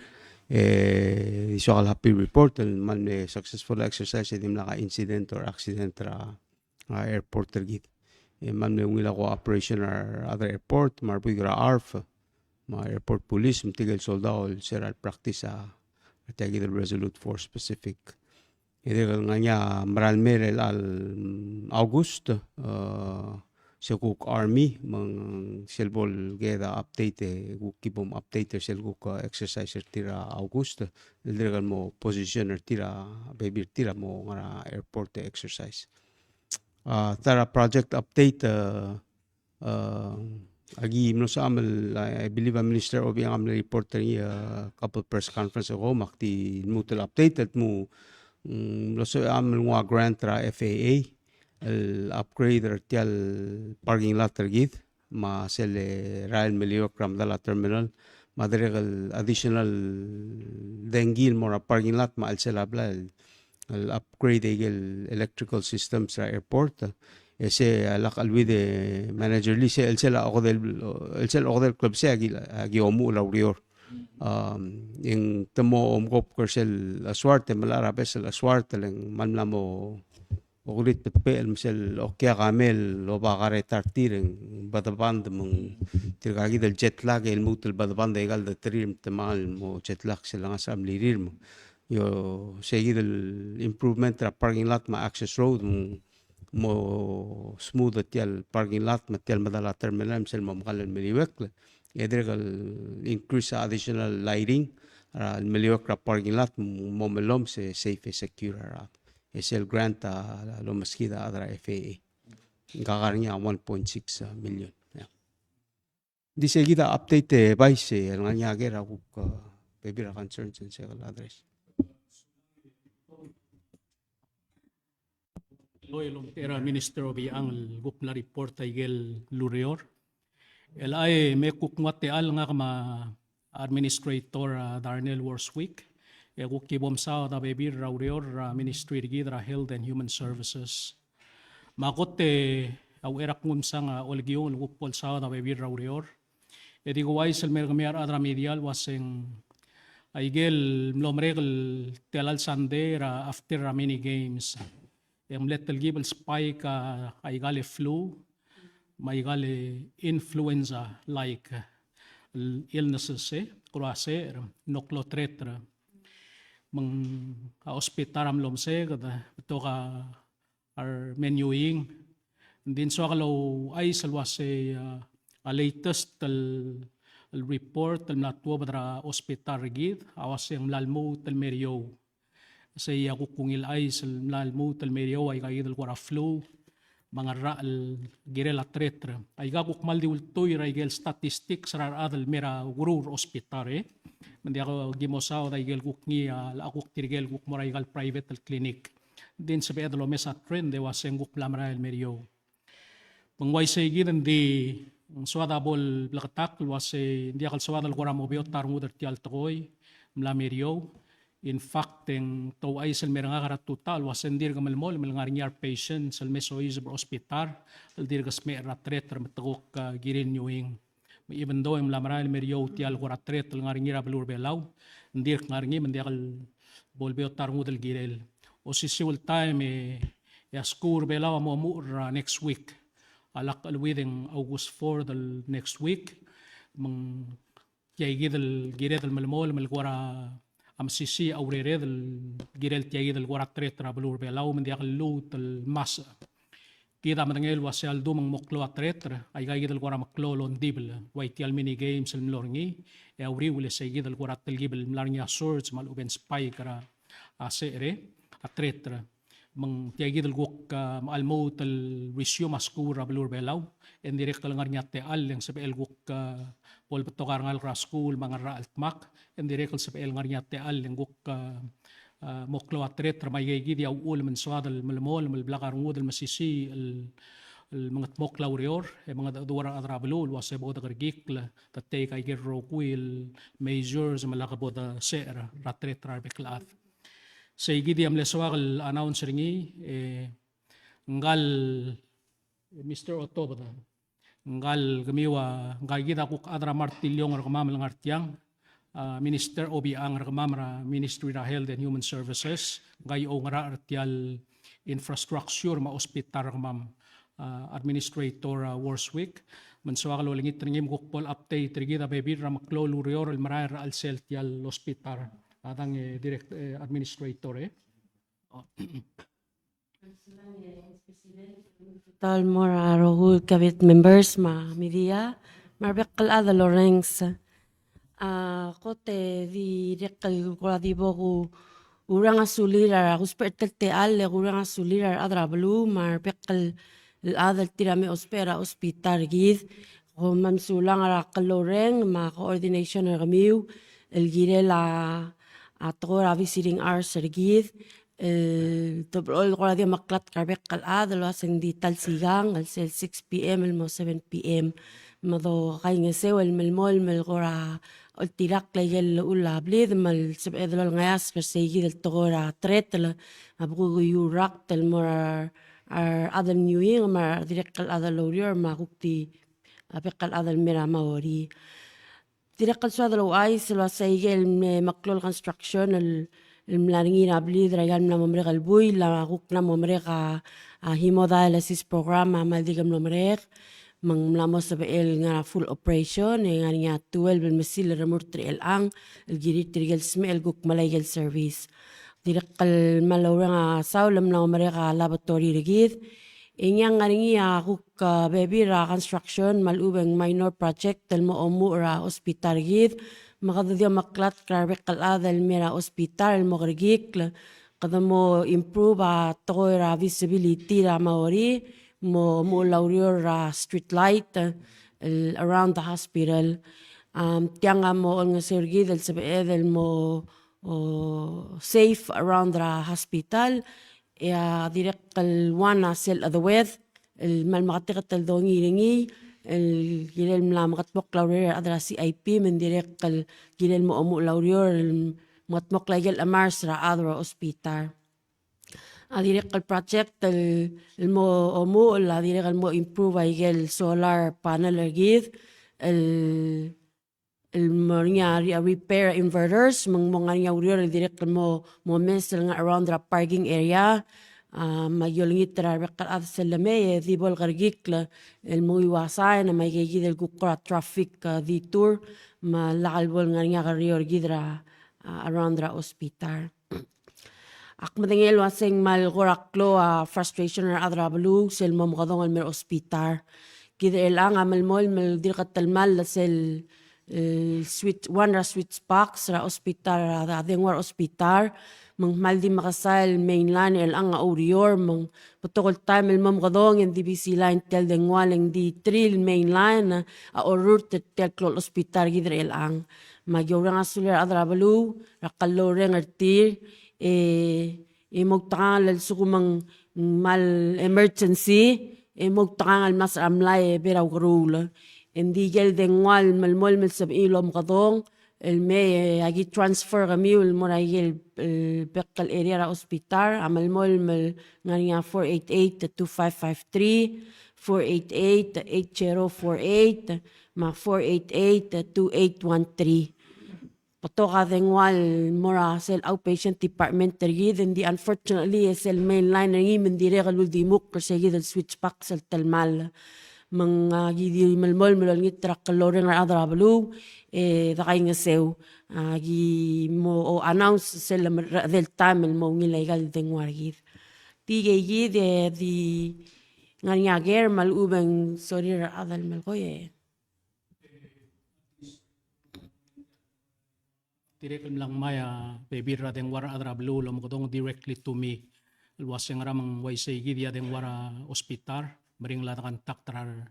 E di soak el happy report el kmal mle successful a exercise e dimlak a incident or accident er a a, airport er kid. E kmal mle ungil a cooperation er a other airport, me a rebuik er a ARF, me a airport police, me tirke el soldau el se er a practice a, er tia kid el Resolute Force Pacific. E dirrek el ngar er ngii a mera el mei er a, mm, August, e, se kuk army, me ng sel bo el kede update, e kuk keep them updated er sel kuk, e, exercise er tir er a August, el dirrek el mo position er tir a, bebil er tir a mo ngar er a airport e exercise. A, ta er a project update, a, a, aki mlo sebecham el, I believe a Minister Obichang a mle report er ngii, a, couple press conference ago, me ak di lmuut el update, el dmu, mm, mlo sebecham el nguu a grant er a F A A, el upgrade er tia el parking lot er kid, me sel, e, rael el meliuekl er a medal a terminal, me a dirrek el additional dengki el mo er a parking lot, me a chelsel a blai el, el upgrade aike el electrical systems er a airport. E se a lak el with the manager Lee, se el sel a okedei, el sel okedei el klebesei a ki, a ki omuchel a ureor. Um, e ng te mo omkopk er sel aswart, e melai er a bes el aswart, e le ng kmal mla mo okerit betbechel me sel okiak a mei el oba kareta er tir e ng bedeband me ng tirka kid el jet lag e lmuut el bedeband aika el deterir me te mal mo jet lag sel ngasech a mlirir me. Io, se kid el improvement er a parking lot me a access road me ng mo smooth er tia el parking lot me tia el medal a terminal me sel mo mekall el meliuekl. E dirrek el increase a additional lighting er a meliuekl er a parking lot me ng mo mellomes e safe e secure er a E sel grant a, a lomeskid a chad er a F A A. Ng kar ngii a one point six million. Ia. Ng di sei kid a update e Vice, e le ngar ngii a ker a kuk, a, bebil er a concerns e ng sei kid el address. Loi el omtechei er a Minister Obichang el kuk mla report a ikel ureor. El chai me kuk nguu a techall ngak me a Administrator, a, Darnell Worswick, e kuk ki bo msaod a bebil er a ureor er a Ministry er kid er a Health and Human Services. Me a kot e a uchei er a knguu el msang a olekiung el kuk bo lsaod a bebil er a ureor. E di kuuchais el mer kemiu a rechad er a media el uaseng a ikel mlo merek el tela el Sunday er a after er a mini games e ng mle telkib el spike a, a ikal flu, me a ikal influenza like illnesses, e, kora se, er, ng mlo klou a tereter. Me ng a hospital a mlo meseked, betok a re menyuing. Ng di ng soak el ouchais el uasei, a, a latest el, el report el mla tuobed er a hospital er kid, a uasei ng mla lmuut el me er eou. Sei a kuk ungil chais el mla lmuut el me er eou a ika kid el kora flu, me a ngerachel el kirel a tereter. A ika kuk kmal di ultuil er a ikel statistics er a rechad el me er a ukeruul er a hospital, e. Me ng diak ki mo saod a ikel kuk ngii a, a kuk tirke el kuk mo er a ikal private el clinic. Ng di ng sebeched el omes a trend e uasei ng kuk mla merael el me er eou. Me ng uaisei kid ng di ng soad a bo el bleketakl el uasei ng diak el soad el kora mo beot a rengud er tia el tekoi, mla me er eou. In fact, e ng te ouchais el mer ngak er a tutau el uasei ng dirk melemolem el ngar ngii a re patients el me soiseb er a hospital el dirk smecher er a tereter me te kuk, a, kirir el nyuing. Me even though e ng mla merael el me er eou tia el kora tereter el ngar ngii er a beluu er a Belau, ng dirk ngar ngii me ng diak el bo lebeot a rengud el kirel. Osisiu el taem e, e a skuul er a Belau a mo omuchel er a next week. A lak cheleuid e ng August four el next week. Me ng tia kid el kired el melemolem el kora mesisiich a urered el kirel tia kid el kora tereter er a beluu er a Belau me ng diak el lluut el masech. Kid a medengei el uasei a ldu me ng mo klou a tereter, a ika kid el kora meklou el ongdibel, ua tia el mini games el mlo er ngii, e a uriul e sei kid el kora telkib el mla er ngii a surge me a lechub e ng spike er a, a secher, a tereter. Me ng tia kid el kuk, a, mla lmuut el resume a skuul er a beluu er a Belau, e ng dirrek el ngar ngii a techall e ng sebechel kuk, a, bo lebetok a rengalek er a skuul me a ngerachel el dmak, e ng dirrek el sebechel ngar ngii a techall e ng kuk, a, a, mo klou a tereter me a ika kid a uchul me ng soad el melemolem el blak a rengud el mesisiich el, el mengedmokl a ureor, e mengedecheduch er a rechad er a beluu el uasei bo dekerekikl, te take a ikel rokui el measures me lak bo desecher er a tereter er a rebek el chad. Sei kid a mle soak el announce er ngii, e, ngkal Mister Otobed. Ngkal kemiu a, ngkal kid a kuk chad er a martilliong er kemam el ngar tiang, a, Minister Obichang er kemam er a Ministry er a Health and Human Services, ngka a oungerachel er tia el infrastructure me a hospital er kemam, a, Administrator, a, Worswick, me ng soak el olengit er ngii me kuk bo el update er kid a bebil er a meklou el ureor el merael er a chelsel tia el hospital. A dang, e, direct, e, Administrator, e. Tal mo er a rokui el cabinet members me a media, me a rebek el chad el orrenges. A, kot e dirrek el kora di bo ku, kureng a sulir a, kusbech er tia el techall e kureng a sulir a rechad er a beluu me a rebek el chad el tir a me ousbech er a hospital er kid. Kom kmal mesulang er a klou el reng me a coordination er kemiu el kirel a, a tekoi er a visiting hours er kid. El, te blechoel el kora di omeklatk er a rebek el chad el uaseng di ta el sikang, el sel six P M el mo seven P M. Me dokaingeseu el melemolem el kora oltirakl a ikel llechul a blid, me le sebeched el olengeasek er sei kid el tekoi er a tereter, me a bo kuiuii el rakt el mo er a, a rechad el menyuing, me a dirrek el chad el oureor, me a kuk di a bek el chad el me er a Maori. Dirrek el soad el ouchais el uasei ikel me, meklou el construction el, el mla er ngii er a blid er a ikal mla mo merek el buil, a kuk mla mo merek a, a hemodialysis program a kmal di ke mlo merek, me ng mla mo sebechel ngar er a full operation, e ngar er ngii a twelve el mesil el remurt er chelechang, el kirir tirke el smecher el kuk melai ikel service. Dirrek el kmal oureng a saul el mla mo merek a laboratory er kid, E ng ngar er ngii a kuk, a, bebil er a construction me a lechub e ng minor project el mo omuchel er a hospital er kid, me kede di omeklatk er a rebek el chad el me er a hospital el mo kerekikl, kede mo improve a tekoi er a visibility er a Maori, mo, mo omuchel a ureor er a street light, el around the hospital. Um, tiang a mo olengeseu er kid el sebeched el mo, o, safe around er a hospital, e a dirrek el one a sel chedeued, el kmal meketeket el dongiil er ngii, el kirel mla meketmokl a urerir a rechad er a C I P, me ng dirrek el kirel mo omuchel a ureor, el meketmokl a ikel chemars er a chad er a hospital. A dirrek el project el, el mo omuchel, a dirrek el mo improve a ikel solar panel er kid, el el mo er ngii a re-, repair inverters, me ng mo ngar er ngii a ureor el dirrek el mo, mo mes el ngar around er a parking area, a, me aki olengit er a rebek el chad sel lemei, e di bo lekerekikl el menguiu a sign, me aike kid el kuk kora traffic, a, detour, me lak el bo el ngar er ngii a kerreor er kid er a, a, around er a hospital. Ak medengei el uaseng kmal kora klou a frustration er a rechad er a beluu sel mo mekedong el mei er a hospital. Kid er chelechang a melemolem el dirk telemall sel, eh, switch, one er a switch box er a hospital, er a dengua er a hospital, me ng kmal di mekesai el main line er chelechang a oureor, me ng betok el taem el mo mekedong e ng di busy line tia el dengua, le ng di three el main line a orrurt er tia el klou el hospital kid er chelechang. Me aki oureng a sulir a rechad er a beluu er a kelloureng er tir, e, e moutekangel el lsekum ng kmal emergency, e moutekangel el mla er a mlai e ber a ukeruul. E ng di ikel dengua el melemolem el sebechir el omekedong el mei, e aki transfer kemiu el mo er a ikel, e, bek el area er a hospital, a melemolem el ngar er ngii a four eight eight two five five three, four eight eight eight zero four eight, me a four eight eight two eight one three. Betok a dengua el mo er a sel outpatient department er kid, e ng di unfortunately e sel main line er ngii me ng dirrek el uldimukl er se kid el switch box el telemall. Me ng, a, aki di melemolem el olengit er a kelloureng er a rechad er a beluu, e dekaingeseu, a, aki mo, o, announce sel lemei er a redil el taem el mo ungil aika el dengua er kid. Tirke kid e di ngar er ngii a ker me a lechub e ng sorir a rechad el melekoi e Dirrek el mla ngmai a bebil er a dengua er a rechad er a beluu el omekedong directly to me el uaseng ngera me ng uaisei kid a dengua er a hospital, meringel a de contact er a re.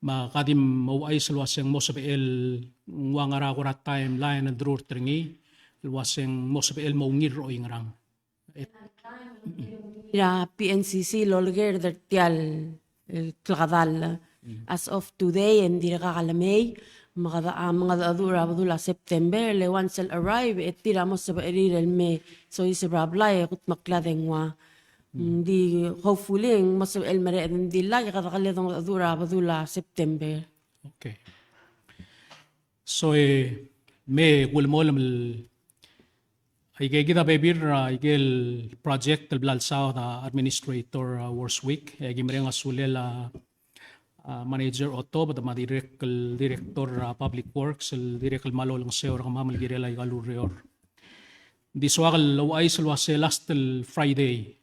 Me ka di mo ouchais el uaseng mo sebechel ngua ngera kora timeline el derurt er ngii el uaseng mo sebechel mo ungil er oingerang. Er a P N C C el olekerd er tia el, el klekedall. Mm. As of today, e ng dirkak el mei, me kede, a, mengedecheduch er a bedul a September, le once el arrive, e tir a mo sebechir el me soiseb er a blai e kudmeklii a dengua. Mm. Ng di, hopefully, e ng mo sebechel el mereched, ng di lak e kede kele dongedecheduch er a bedul a September. Okay. So, e, me kulemolem el Aike kid a bebil er a ikel project el bla lsaod a Administrator, a, Worswick, e aki mereng a sulel a, a, Manager Otobed me a dirrek el Director er a Public Works el dirrek el kmal olengeseu er kemam el kirel aika el ureor. Ng di soak el ouchais el uase last el Friday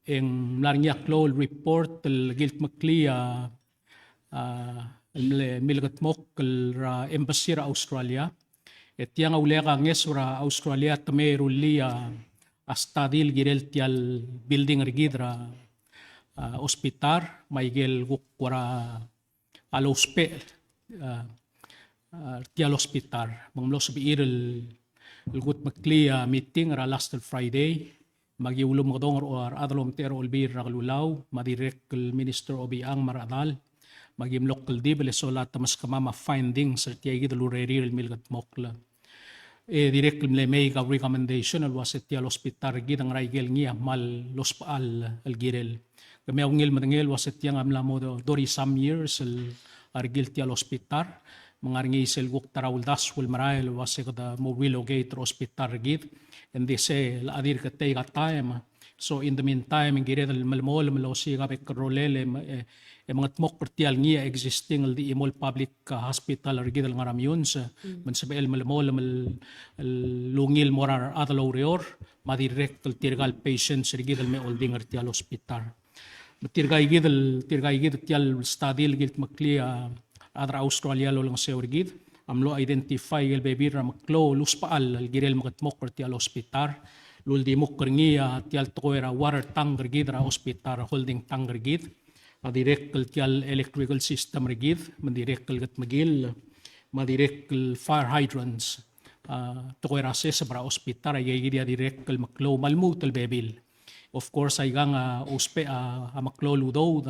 e ng mla er ngii a klou el report el kildmeklii a, a, el mle, milkedmokl er a embassy er a Australia. E tiang a uleak a ngeso er a Australia te mei e rullii a, a study el kirel tia el building er kid er a, a, hospital, me aike el kuk kora a lousbech, a, a, tia el hospital. Me ng mlo sebechir el, el kudmeklii a meeting er a last el Friday, me aki ulemekedong er a rechad el omtechei er a Olbiil er a Kelulau, me a dirrek el Minister Obichang me a rechedal, me aki mlo kldibel e sola te meskemam a findings er tia kid el urerir el milkedmokl. E dirrek el mle make a recommendation el uase tia el hospital er kid e ngera ikel ngii a kmal lousbechall el kirel. Kemiu a ungil medengei el uase tiang a mla mo thirty some years el a rekil tia el hospital, me ng ngar er ngii sel kuk ta er a uldasu el merael el uase kede mo relocate er a hospital er kid, e ng di sel a dirk take a time. So in the meantime, e ng kired el melemolem el osiik a bek el rolel e, e, e mengedmokl er tia el ngii a existing el di chimo el public, a, hospital er kid el ngar er a Meyuns, mm, me ng sebechel el melemolem el, el ungil el mo er a rechad el oureor, me a dirrek el tirka el patients er kid el me oldingel er tia el hospital. Me tirka ikid el, tirka ikid tia el study el kildmeklii a rechad er a Australia el olengeseu er kid, a mlo identify ikel bebil er a meklou el usbechall el kirel mekedmokl er tia el hospital, el uldimukl er ngii a tia el tekoi er a water tank er kid er a hospital, holding tank er kid, a dirrek el tia el electrical system er kid, me ng dirrek el kedmekill, me a dirrek el fire hydrants, a tekoi er a seseb er a hospital, a ikakid a dirrek el meklou me a lmuut el bebil. Of course, aikang a ousbech a, a meklou el udoud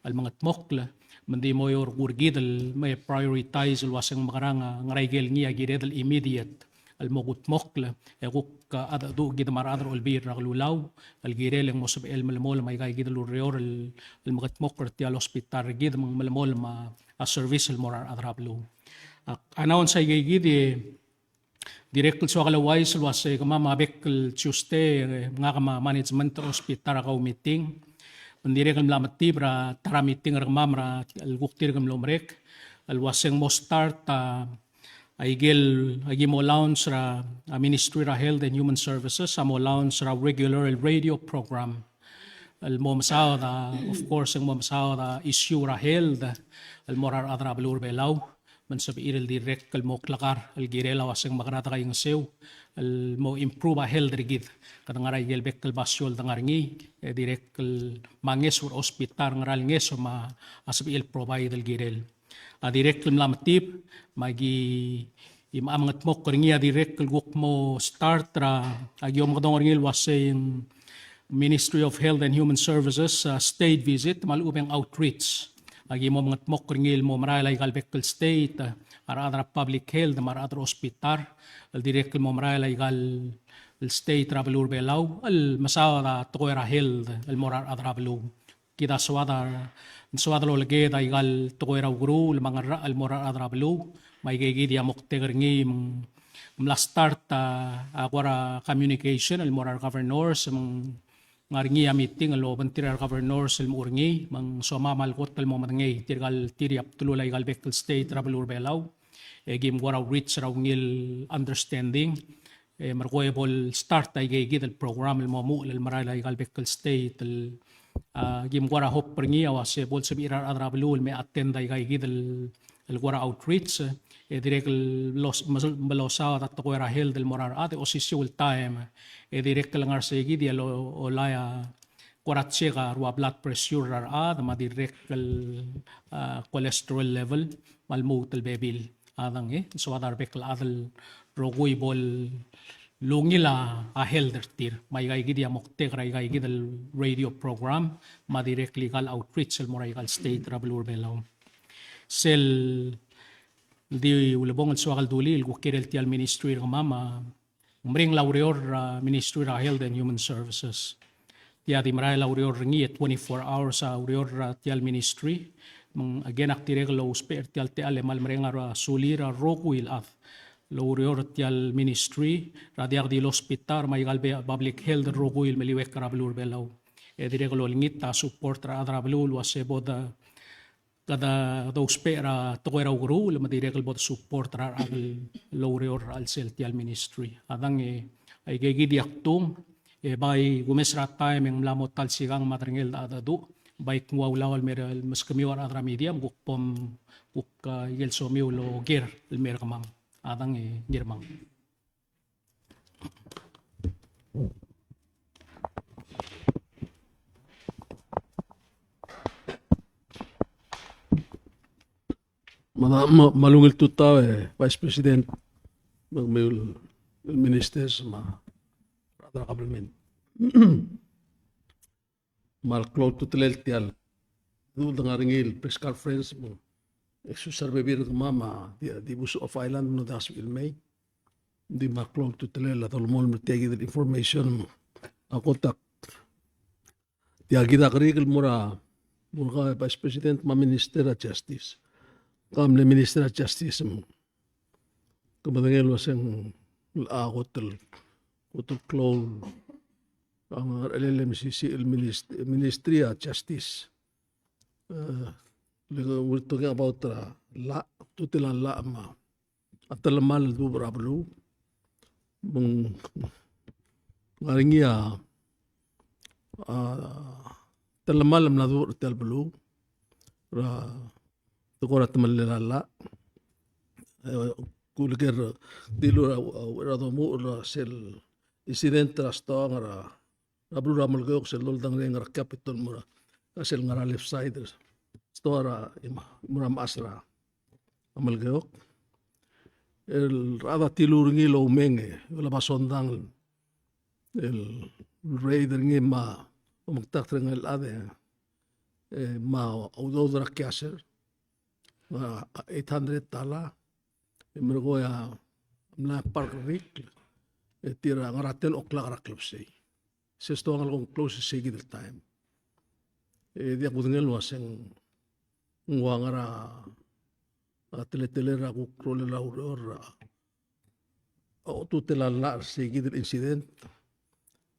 el mengedmokl, me ng di mo er kid el me prioritize el uaseng mekerang a ngera ikel ngii a kired el immediate el mo kudmokl, e kuk a dedu kid me a rechad er a Olbiil er a Kelulau el kirel e ng mo sebechel el melemolem aikakid el ureor el, el mengedmokl er tia el hospital er kid me ng melemolem a, a service el mo er a rechad er a beluu. A, a announce aikakid e dirrek el soak el ouchais el uasei kemam a bek el Tuesday, e, ngak me a management er a hospital a kau meeting. Me ng dirrek el mla metib er a ta er a meeting er kemam er a el kuk tirke el mlo merek el uaseng mo start a, a ikel, a ki mo launch er a, a Ministry er a Health and Human Services a mo launch er a regular el radio program el mo mesaod a, of course, el mo mesaod a issue er a health el mo er a rechad er a beluu er a Belau. Me ng sebechir el dirrek el mo klekar el kirel a uaseng mekerang a dekaingeseu el mo improve a health er kid. Kede ngar er a ikel bek el basio el dengar er ngii, e dirrek el mengeso er a hospital, ngera el ngeso me a sebechir el provide el kirel. A dirrek el mla metib, me a ki, e me a mengedmokl er ngii a dirrek el kuk mo start er a, a ki omekedong er ngii el uasei ng Ministry of Health and Human Services, a, state visit, me a lechub e ng outreach. A ki mo mengedmokl er ngii el mo merael aika el bek el state, a, a rechad er a public health, me a rechad er a hospital, el dirrek el mo merael aika el state er a beluu er a Belau, el mesaod a tekoi er a health, el mo er a rechad er a beluu. Kid a soad a, soad el oleked aika el tekoi er a ukeruul me a ngerachel el mo er a rechad er a beluu, me aikakid a moktek er ngii me ng mla start a, a kora communication el mo er a re governors, me ng ngar er ngii a meeting el obengterir a re governors el mo er ngii, me ng somam a le kot el mo medengei tirka el tir a bdelul aika el bek el state er a beluu er a Belau, e ki mo kora reach er a ungil understanding, e merekong e bo el start aikakid el program el mo muchel el merael aika el bek el state el, a, ki mo kora hope er ngii a uasei bo el sebechir a rechad er a beluu el me attend aikakid el, el kora outreach, e dirrek el los, mel-, melosaod a tekoi er a health el mo er a rechad e osisiu el taem, e dirrek el ngar er sei kid e lo, olai a kora check a rua blood pressure er a rechad, me a dirrek el, a, cholesterol level, me a lmuut el bebil. A dang, e, soad a rebek el chad el rokui bo el ungil a, a health er tir. Me aikakid a moktek er aikakid el radio program, me a dirrek el aika el outreach el mo er aika el state er a beluu er a Belau. Sel di ulebongel el soak el dulii el kuk kirel tia el ministry er kemam a ng meringel a ureor er a Ministry er a Health and Human Services. Tia di merael a ureor er ngii e twenty-four hours a ureor er tia el ministry. Me ng again ak dirrek el ousbech er tia el techall e kmal mereng a sulir a rokui el chad el oureor er tia el ministry, er a diak di el hospital me aika el be-, public health el rokui el meliuekl er a beluu er a Belau. E dirrek el olengit a support er a rechad er a beluu el uasei bo de kede dousbech er a tekoi er a ukeruul me dirrek el bo de support er a rechad el oureor er a chelsel tia el ministry. A dang e aikakid a ktung, e bai kumes er a taem e ng mla mo ta el sikang me a derengel a dedu, bai knguu a ulaol el mer el meskemiu a rechad er a media me kuk bom, kuk, a, ikel somiu el oker el mer kemam. A dang e ngii er kemam. Me a, me a, me a ungil tutau e Vice President, me a ungil ministers, me a rechad er a government. Me a klou a ultutelel tia el, du el dengar er ngii el press conference, me a, e sus a rebebil er kemam a di, di bus off island, me ng diak sebechir el mei. Ng di me a klou a ultutelel a dolemolem er tia kid el information, me a kot a, tia kid a kerik el mo er a, mo er a Vice President me a Minister er a Justice. Ka mle Minister er a Justice, me ke medengei el uaseng a kot el, kot el klou a ngerchelel el M C C el minist-, Ministry er a Justice. E, le, we're talking about er a llach, ultutelel a llach me a telemall el duubech er a beluu. Me ng ngar er ngii a, a, telemall el mla duubech er tia el beluu er a tekoi er a temellel a llach. E, kuleker, dilu er a, er a domuchel er sel incident er a stoang er a, er a beluu er a Melekeok, sel doldengelii er a Capitol el mo er a, sel ngar er a left side er a stoang er a, mo er a mechas er a Melekeok. El rechad a tiluu er ngii el oumeng e, el oba sondang el raid er ngii me a omekdakt er ngii el chad e, me a udoud er a cash er a eight hundred dollar, e merekong e a mla park er a rikl, e tir a ngar er a ten o'clock er a klebesei. Se stoang el kong close er sei kid el taem. E diak kudengei el uaseng ng ua ngar er a, a teletelel er a kuk rolel a ureor er a, a otutel a llach er sei kid el incident.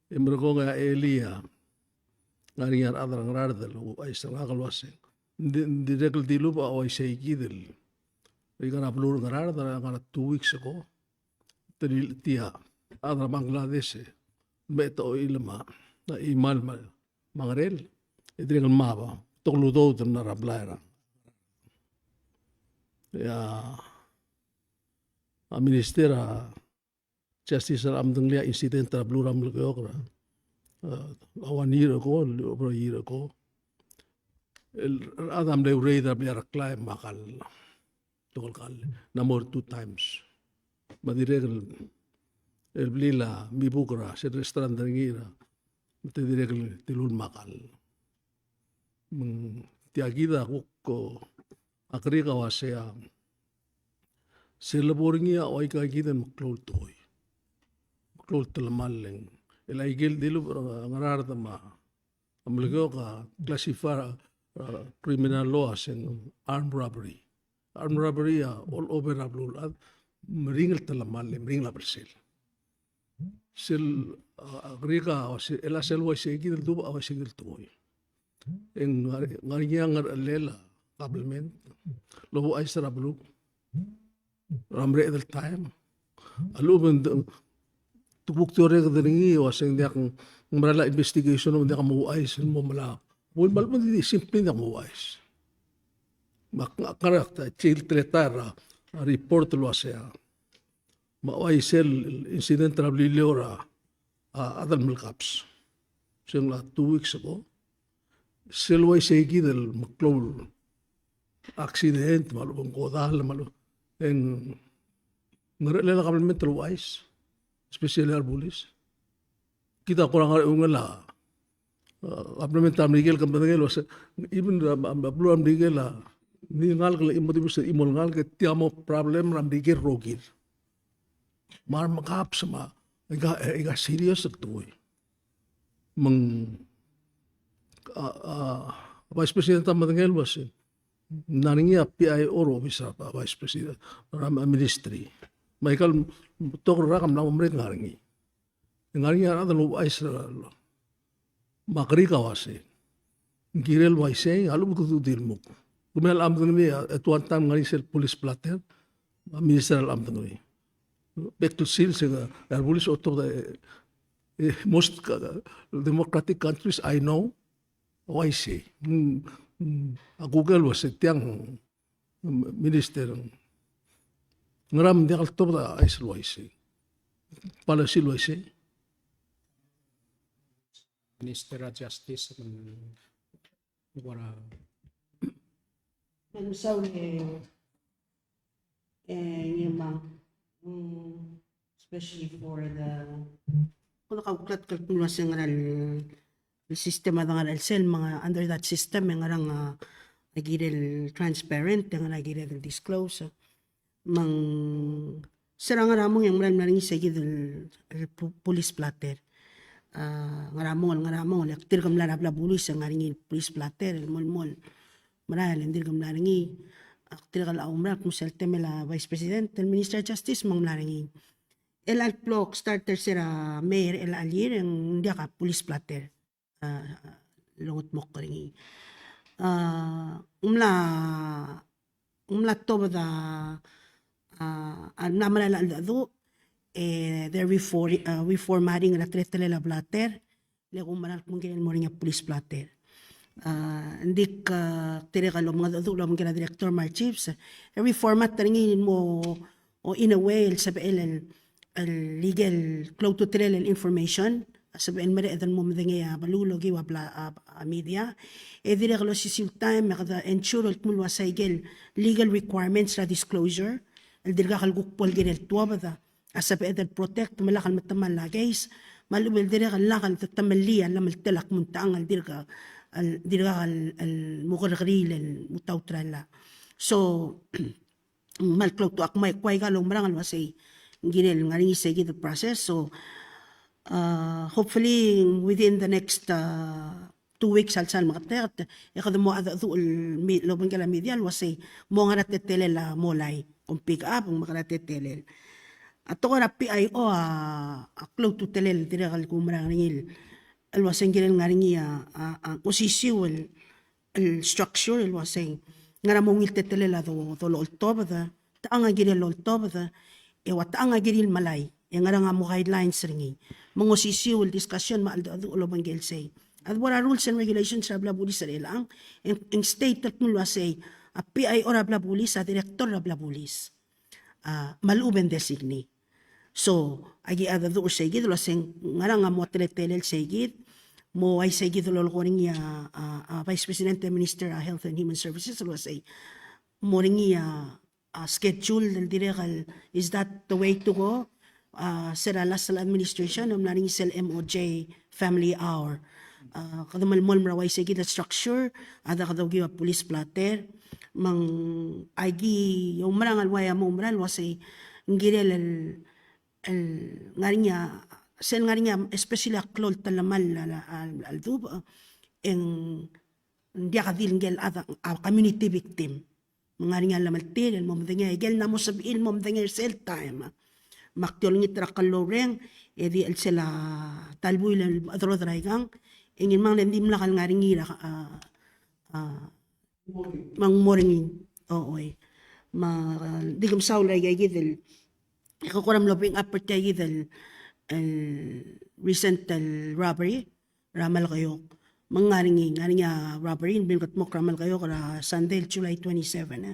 E merekong e a elii a ngar er ngii a rechad er a Ngaraard el ouchais er ngak el uaseng, ng di, ng dirrek el dilubech a uaisei kid el, ngar er a beluu er a Ngaraard er a ngar er a two weeks ago. Te di, tia, a chad er a Bangladesh e, me te oilem a, a chimal me a, me a ngerel, e dirrek el mab a, betok el udoud el mla er a blai er a. E a, a Minister er a Justice a mla medengelii a incident er a beluu er a Melekeok er a, a, one year ago, over a year ago. El, a rechad a mle raid er a blil a Reklai me a kall, betok el kall, ng mo er a two times. Me a dirrek el, el blil a Mibuk er a, sel restaurant er ngii er a, me te dirrek el tilul me a kall. Me ng tia kid a kuk, a kerik a uasei a, sel lebo er ngii a ua aika kid el meklou el tekoi. Meklou el telemall e ng, el aike el dilubech er a Ngaraard me a, a Melekeok a classify er a, er a criminal law a se ng armed robbery. Armed robbery a all over a beluulechad, meringel a telemall, meringel a belsel. Sel, a, a kerik a, se, el a sel uaisei kid el dubech a uaisei kid el tekoi. E ng ngar, ngar er ngii a ngerchelel a kabelment el ouchais er a beluu er a mereched el taem. A lechub e ng, te kuk di orreked er ngii, e uaseng diak ng mera el investigation, me ng diak mo ouchais el mo melai. Bo el mal, me ng di simply diak mo ouchais. Me ak, ak ngar er a, sel teletael er a, a report el uasei a, me a uaisei el incident er a Beliliou er a, a, chad el mle cops. Se ng mla two weeks ago. Sel uaisei kid el meklou el accident, me a lechub e ng kodall, me a lechub e ng ngerchelel a kabelment el ouchais, especially a rebulis. Kid a kora ngar er a eungel a, a, kabelment er a Merikel, ke medengei el uasei, even a, a, a beluu er a Merikel a, ng di ngalek el chimo, di bes chimo el ngalek, e tia mo problem er a Merikel el rokir. Me a remekops me a, aika, aika serious el tekoi. Me ng, a, a, Vice President a medengei el uasei, ng ngar er ngii a P I O er a obis er a Vice President, er a Ministry. Me aika el betok el rak a mla mo merek ngar er ngii. Ngar er ngii a rechad el ouchais er a, me a kerik a uasei, ng kirel uaisei, a lechub e kede di lmuk. Kemiu a locha medengelii, a, at one time ngar er ngii sel police blotter, a Minister a locha medengelii. Bek el sils e ng, a rebulis a otobed a, e, most ka, democratic countries I know, uaisei. Mm, mm, a Google uasei tiang, Minister, ngera me ng diak el tobed a chais el uaisei? Policy el uaisei? Minister of Justice, mm, what a... I'm sorry, eh, eh, ngii me a, mm, especially for the, kede kauklat el kmo se ngera el, el system a dengar er sel, me ng under that system e ngera ng, a, a kirel transparent, e ngera a kirel disclose. Me ng se er a Ngeramong e ng mera el mla er ngii se kid el, el pu-, police blotter. A, Ngeramong, Ngeramong, e dirk mla er a bla police e ng ngar er ngii el police blotter, el mo, el mo, mera el dirk mla er ngii. Ak dirrek el oumerang el kmo sel temel a Vice President, el Minister of Justice me ng mla er ngii. El a lklok start er se er a May er a year, e ng diak a police blotter. A, longedmokl er ngii. A, ng mla, ng mla tobed a, a, a, ng mla mera el cheldecheduch, e, they're refor-, a, reformatting er a teletelel a blotter, le kumerang el kmo ng kirel mo er ngii a police blotter. A, ng di, a, tirke el omengedecheduch el obengkel a director me a chiefs, e reformat er ngii el mo, o in a way, el sebechel el, el ikel klou a ultutelel el information a sebechel el mereched el mo medengei a beluu el okiu a bla-, a, a media. E dirrek el osisiu el taem e kede ensure el kmo el uasei ikel legal requirements er a disclosure el dirkak el kuk bo el kirel tuobed a sebeched el protect me lak el metemall a case, me a lechub e dirrek el lak el tetemellii a llemeltel a kmo ng techang el dirk, el dirkak el, el mo kerrekeriil el utaut er a llach. So, me a klou a ultutelel a kmo, kmo aika el oumerang el uasei ng kirel ngar er ngii sei kid el process. So, uh, hopefully within the next, uh, two weeks a lsal meketeket, e kede mo mengedecheduch el mi-, el obengkel a media el uasei mo ngar er a teletelel a Molai, kom pick up, me ngar er a teletelel. A tekoi er a P I O a, a klou a ultutelel dirrek el kumerang er ngii el uasei ng kirel ngar er ngii a, a, a osisiu el, el structure el uasei ngera mo ungil teletelel a do, dololtobed, techang a kirel oltobed, e ua techang a kirir el melai, e ngerang a mo guidelines er ngii. Me ng osisiu el discussion me a cheldecheduch el obengkel sei. A debo er a rules and regulations er a bla bulis er chelechang, e ng, e ng state el kmo el uasei a P I O er a bla bulis a director er a bla bulis. A, me a lechub e ng designee. So, aki mengedecheduch er sei kid el uasei ng ngerang a mo teletelel sei kid, mo uaisei kid el lolekoi er ngii a, a, a Vice President e Minister er a Health and Human Services el uasei mo er ngii a, a schedule el dirrek el, is that the way to go? A, se er a last el administration e ng mla er ngii sel M O J Family Hour. A, kede melemolem er a uaisei kid el structure, a diak dokiu a police blotter. Me ng aki oumerang el ua ia mo oumerang el uasei ng kirel el, el ngar er ngii a, sel ngar er ngii a, especially a klou el telemall a, a, a, a ldubech, e ng diak di el ngike el chad a, a community victim. Me ng ngar er ngii a llemeltir el mo medengei, ikel mla mo sebechir el mo medengei er sel taem. Me ak di olengit er a klou el reng, e di chelsel a ta el buil el mechedereder er aikang, e ngii el mle ng dimlak el ngar er ngii er a, a, a, me ng mo er ngii. O, oi. Me, a, di ke mesaul er aika kid el, e ke kora mlo bring up er tia kid el, el recent el robbery er a Melekeok. Me ng ngar er ngii, ngar er ngii a robbery el mle mengedmokl er a Melekeok er a Sunday el July twenty-seven, e.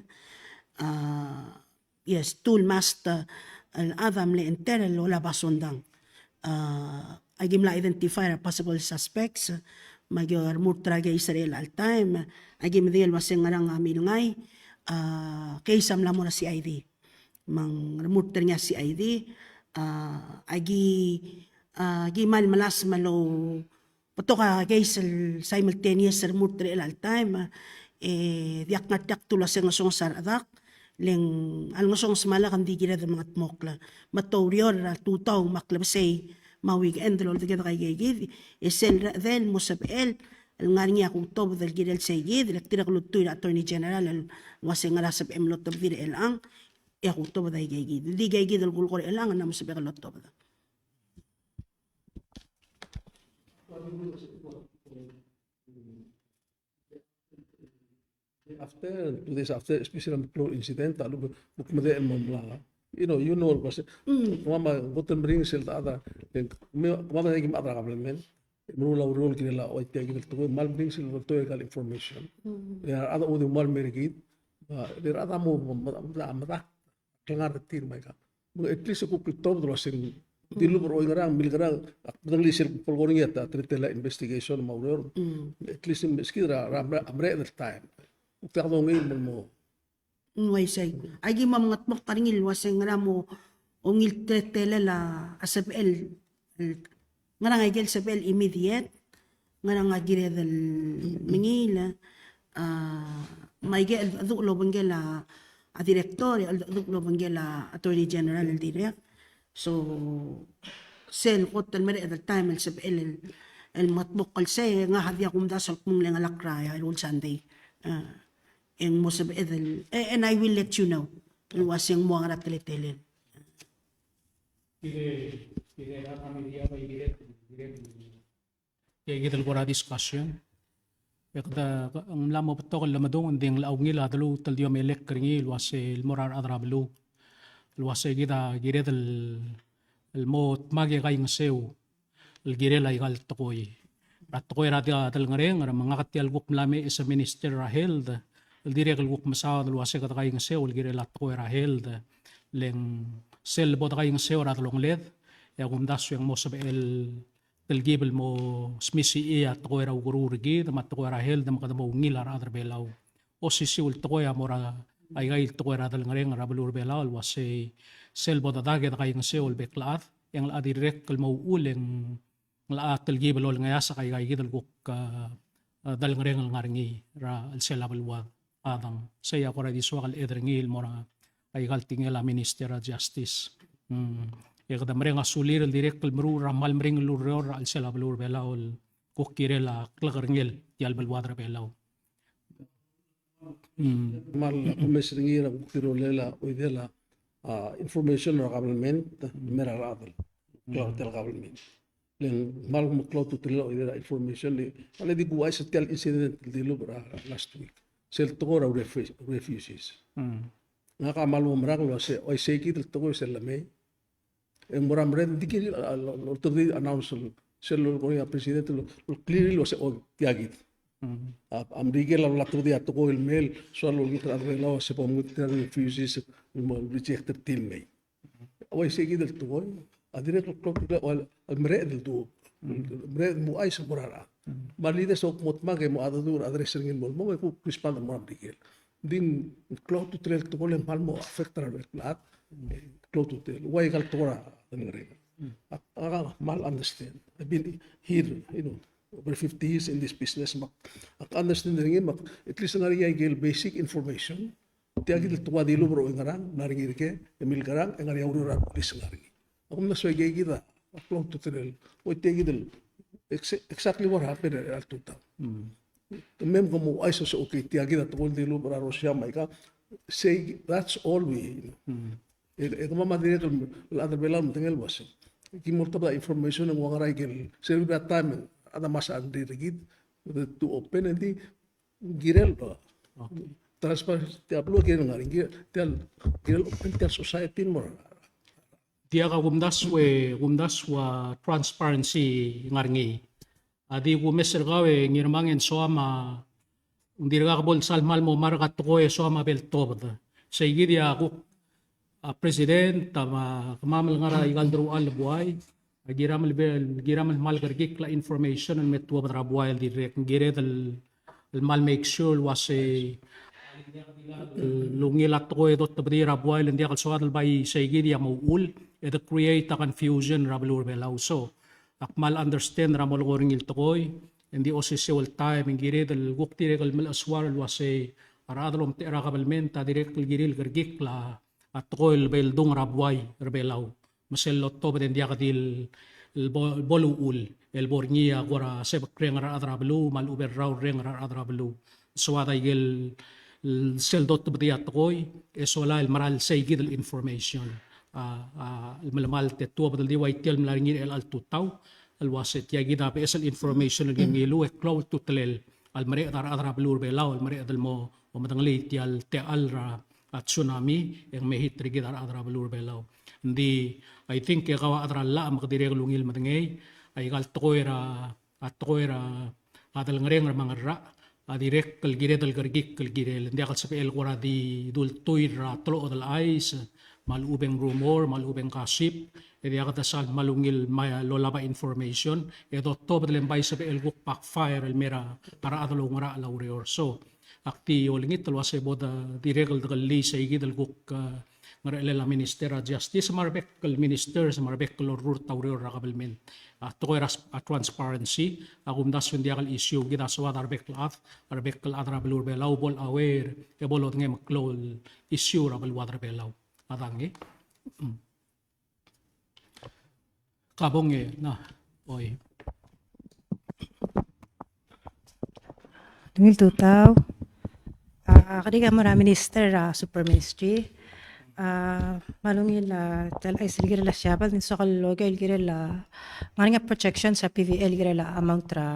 A, yes, two el masked, a, el chad a mle enter el oba sondang. A, aki mla identify er a possible suspects, me aki remurt er a case er chelecha el taem, aki medengei el uasei ngerang a milengai, a, case a mla mo er a C I D. Me ng remurt er ngii a C I D, a, aki, a, aki kmal melasem el lo betok a case el simultaneous el remurt er chelecha el taem, e diak ngar tiakdu el uasei ngesonges a rechad, le ng a lengesonges me a lak ng di kired el mengedmokl. Me te oureor er a tutau me a klebesei me a weekend el oldiked aika kid, e sel rechedel el mo sebechel el ngar er ngii a kutobed el kirel sei kid, le ak dirrek el ultuil er a Attorney General el uasei ngera sebechem el otobed er chelechang, e a kutobed aika kid. Di aika kid el kulekoi er chelechang a mla mo sebechek el otobed. After, two days after, especially a klou el incident, a lechub e kuk medechel el mo mla. You know, you know, el uasei, kemam a kot el meringel sel ta, ta, kemam a ki mad er a government, meruul a ureor el kirel a ua tia kid el tekoi, kmal meringel sel tekoi el information. E a rechad a di kmal mer kid, a, le rechad a mo, mo, mo, mo, mo, klengar er tir me aika. Me at least e kuk kltobed el uasei ng dilubech er oingerang, milkerang, ak medengelii sel kuk bo el kora ngii a teletelel a investigation me a ureor. At least meskid er a, er a, er a mereched el taem. Kuk diak dongei el mo. Ng uaisei. Aki mo mengedmokl er ngii el uasei ngera mo ungil teletelel a sebechel, el, ngerang aike el sebechel immediate, ngerang a kired el mengiil, a, me aike el cheldecheduch el obengkel a, a director, el cheldecheduch el obengkel a Attorney General el dirrek. So, sel kot el mereched el taem el sebechel el, el mengedmokl el sei, ngak a diak kumdasu el kmo ng lengelakl er a, a, el Sunday. A, e ng mo sebeched el, e, and I will let you know el uasei ng mo ngar er a teletelel. Kid, kid a media me kid, kid Tia kid el kora discussion. E kede, ng mla mo betok el lemedung, ng di ng locha ungil a deluut el di omelekoi er ngii el uasei el mo er a rechad er a beluu el uasei kid a kired el, el mo dmak e kaingeseu el kirel aika el tekoi. Er a tekoi er a di a delengerenger, me ngak tia el kuk mla mei as a Minister er a Health, el dirrek el kuk mesaod el uasei kede kaingeseu el kirel a tekoi er a health, le ng sel bo dekaingeseu er a delongeled, e a kumdasu e ng mo sebechel telkib el mo smisichii a tekoi er a ukeruul er kid, me a tekoi er a health, me kede mo ungil a rechad er a Belau. Osisiu el tekoi a mo er a, aika el tekoi er a delengerenger er a beluu er a Belau, el uasei sel bo dedak e dekaingeseu el bek el chad, e ng locha dirrek el mo uchul e ng locha telkib el olengeasek aika kid el kuk, a, a, delengerenger el ngar er ngii er a chelsel a beluad. A dang, sei a kora di soak el cheldecheduch er ngii el mo er aika el tekingel a Minister er a Justice. Mm. E kede mereng a sulir el dirrek el meruul er a kmal meringel el ureor er a chelsel a beluu er a Belau el kuk kirel a klekerngel tia el beluad er a Belau. Mm. Kmal omes er ngii er a kuk tirolel a oidel a, a, information er a government, me er a rechad el klou er tia el government. Le ng kmal meklou a ultutelel a oidel a information, le, ale di kuuchais er tia el incident el dilubech er a last week. Sel tekoi er a refu-, refugees. Mm. Ngak a kmal oumerang el uasei, uaisei kid el tekoi sel lemei. E ng mo er a merek, ng di kirir a, a, a, a, a, announce el, sel lolekoi a president el, el clear el uasei, o, tia kid. Mm. A, a Merikel a, a, a, a tekoi el mei, soal olengit er a rechad er a Belau, se bo mnguu tir a refugees, el mo reject er tir el mei. Uaisei kid el tekoi, a dirrek el klou, el, el mereched el duubech. Mm. Mereched el mo ouchais el mo er a rechad. Mm. Me a leaders a kuk mo dmak e mo address er ngii el mo, mo, e kuk respond el mo er a Merikel. Ng di ng klou a ultutelel el tekoi le ng kmal mo affect er a rebek el chad. Klou a ultutelel. Ua ika el tekoi er a delengerenger. Mm. Ak, ak, ak kmal understand. I've been here, you know, over fifty years in this business, me ak understand er ngii, me ak, at least ng ngar er ngii a ikel basic information. Tia kid el tekoi a dilubech er a oingerang, ng ngar er ngii er kid, e milekerang, e ng ngar er ngii a ureor er a police el ngar er ngii. Ak mla soak e kid a klou a ultutelel. Oi, tia kid el ex-, exactly what happened er a Altair. Mm. Te mei me ke mo ouchais el uasei, okay, tia kid a tekoi el dilubech er a Russia me aika, say, that's all we, you know. Mm. E, e kemam a dirrek el, el chad er a Belau el medengei el uasei, ki mo oltobed a information e ng ua ngera ikel, sel bebil er a taem e a chad a mesa a rengrir er kid, to open, e ng di kirel, okay, transparency, tia el beluu a kirel ngar er ngii, tia el, kirel open tia el society el mo er a. Diak a kumdasu e, kumdasu a transparency ngar er ngii. A di kumes er kau e Ngirmang e ng soam a, ng dirkak bo lsal kmal mo merek a tekoi e soam a bo el tobed. Sei kid a kuk a president, a me kemam el ngar er aika el deruchall el buai, a kiram el bo, kiram el kmal kerekikl a information el me tuobed er a buai el dirrek. Ng kired el, el kmal make sure el uasei el ungil a tekoi e dotebedii er a buai el ng diak el soad el bai sei kid a mo uchul, e de create a confusion er a beluu er a Belau. So, ak kmal understand er a mo lekoi er ngii el tekoi, e ng di osisiu el taem e ng kired el kuk dirrek el melechesuar el uasei a rechad el omtechei er a kabelment a dirrek el kirir el kerekikl a a tekoi el bo ledung er a buai er a Belau. Me sel lotobed e ng diak di el, el bo, bo luchul, el bo er ngii a kora sebekreng er a rechad er a beluu, me a lechub e rraurreng er a rechad er a beluu. Soad a ikel, el sel dotebedii a tekoi, e sola el mera el sei kid el information. A, a, el melemalt e tuobed el di ua tia el mla er ngii er chelecha el tutau, el uasei tia kid a beches el information el kim ngiluu, e klou a ultutelel a lemereched a rechad er a beluu er a Belau, el mereched el mo, mo medengelii tia el techall er a a tsunami, e ng mehit er kid a rechad er a beluu er a Belau. Ng di, I think, e kau a chad er a llach me ke dirrek el ungil medengei, aika el tekoi er a, a tekoi er a, a delengerenger me a ngerang, a dirrek el kired el kerekikl el kirel. Ng diak el sebechel kora di dultuil er a teloched el chais, me a lechub e ng rumor, me a lechub e ng gossip, e diak de sal kmal ungil me a lolab a information, e dotobed el ng bai sebechel kuk backfire el mei er a, a rechad el oungerachel a ureor. So, ak di olengit el uasei bo de dirrek el dekelii sei kid el kuk, e, ngerchelel a Minister er a Justice me a rebek el ministers me a rebek el orrurt a ureor er a kabelment. A tekoi er a, a transparency, a kumdasu e ng diak el issue kid a soad a rebek el chad, a rebek el chad er a beluu er a Belau bo le aware, e bo lodengei me klou el issue er a beluad er a Belau. A dang e. Mm. Kabong e, na, oi. Ungil tutau. A, kede kmal mo er a Minister er a Super Ministry. A, me a ungil, a, tia el chais el kirel a Siabal, ng soak el oker el kirel a, ngar er ngii a projections er a P V A el kirel a amount er a,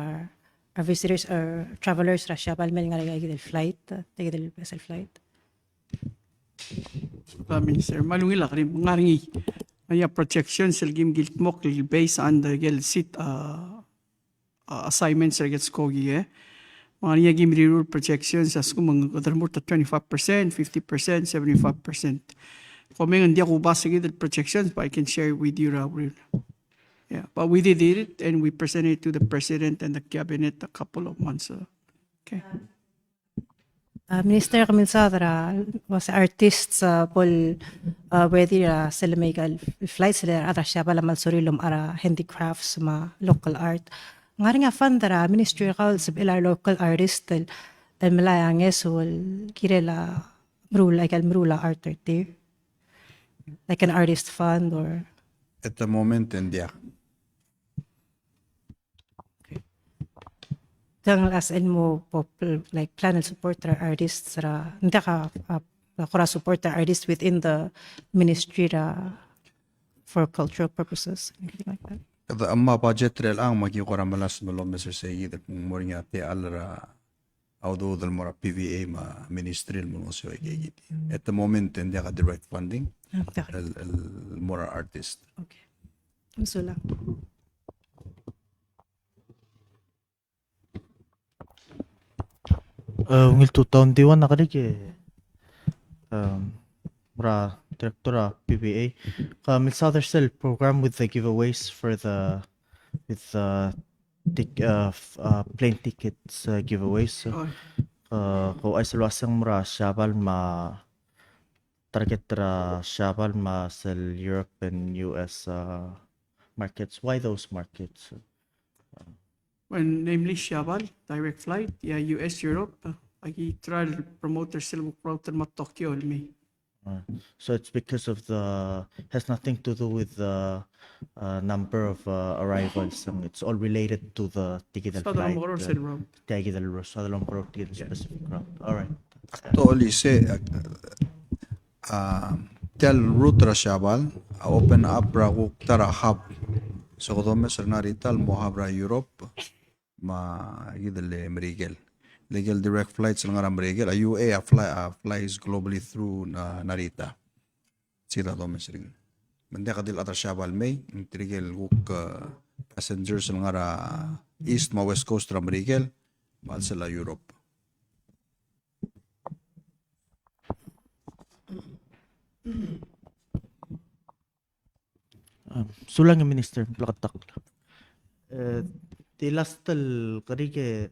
a visitors or travelers er a Siabal el mei el ngar er ngii a ikid el flight, a ikid el vessel flight. Prime Minister, me a ungil a krim, ngar er ngii. Ngar er ngii a projections el kim kildmokl el based on the gel seat, a, a, assignments er a gel skoki, e. Me ngar er ngii a kim riruul projections a lsekum ng kede remurt a twenty-five percent, fifty percent, seventy-five percent. Komeng ng diak kubas kid el projections, but I can share it with you, Raul. Yeah, but we did it and we presented it to the president and the cabinet a couple of months ago. Okay. Uh, Minister, kemiu el saod er a, was artists, uh, bo el, uh, ready er a sel lemei el flights er a rechad er a Siabal a kmal sorir el omechar a handicrafts me a local art. Ng ngar er ngii a fund er a ministry er kau el sebechel a local artist el, el melai a ngeso el kirel a meruul, aike el meruul a art er tir? Like an artist fund or? At the moment, ng diak. Ng ngar er ngii a sel mo, like, plan el support er a artists er a, ng diak a, a, a kora support er a artists within the ministry er a, for cultural purposes, anything like that? Kede me a budget er chelechang me aki kora melasem el omes er sei kid el kmo ng mo er ngii a techall er a udoud el mo er a P V A me a ministry el mo ngeso aike kid. At the moment, ng diak a direct funding el, el mo er a artist. Okay. Mesulang. Uh, ungil tutau, ng di ua ngak a dirk, um, mo er a director er a P V A. Ka milsaod er sel program with the giveaways for the, with the tic, uh, f- uh, plane tickets, uh, giveaways. So, uh, ko uaisei el uaseng mo er a Siabal me a target er a Siabal me a sel Europe and U S, uh, markets. Why those markets? Well, namely Siabal, direct flight, yeah, U S, Europe. Uh, aki try el promote er sel kuk route el mo Tokyo el mei. Uh, so it's because of the, has nothing to do with the, uh, number of, uh, arrivals. Um, it's all related to the ticket el Soad el flight. Omekeroul er Uh, sel route. ticket el route, soad el Omekeroul er tia el specific route. All right. Totally sei, uh, uh, tia el route er a Siabal a open up er a kuk ta er a hub. So kede omes er a Narita el mo hub er a Europe me a kid el Merikel. Le ikel direct flights el ngar er a Merikel, a U A a fly, a flies globally through Na- Narita. Sei kid a domes er ngii. Me ng diak di el chad er a Siabal el mei, ng tirke el kuk, uh, passengers el ngar er a East me a West Coast er a Merikel me a chelsel a Europe. Um, sulang e Minister, bleketakl. Uh, di last el kerik e,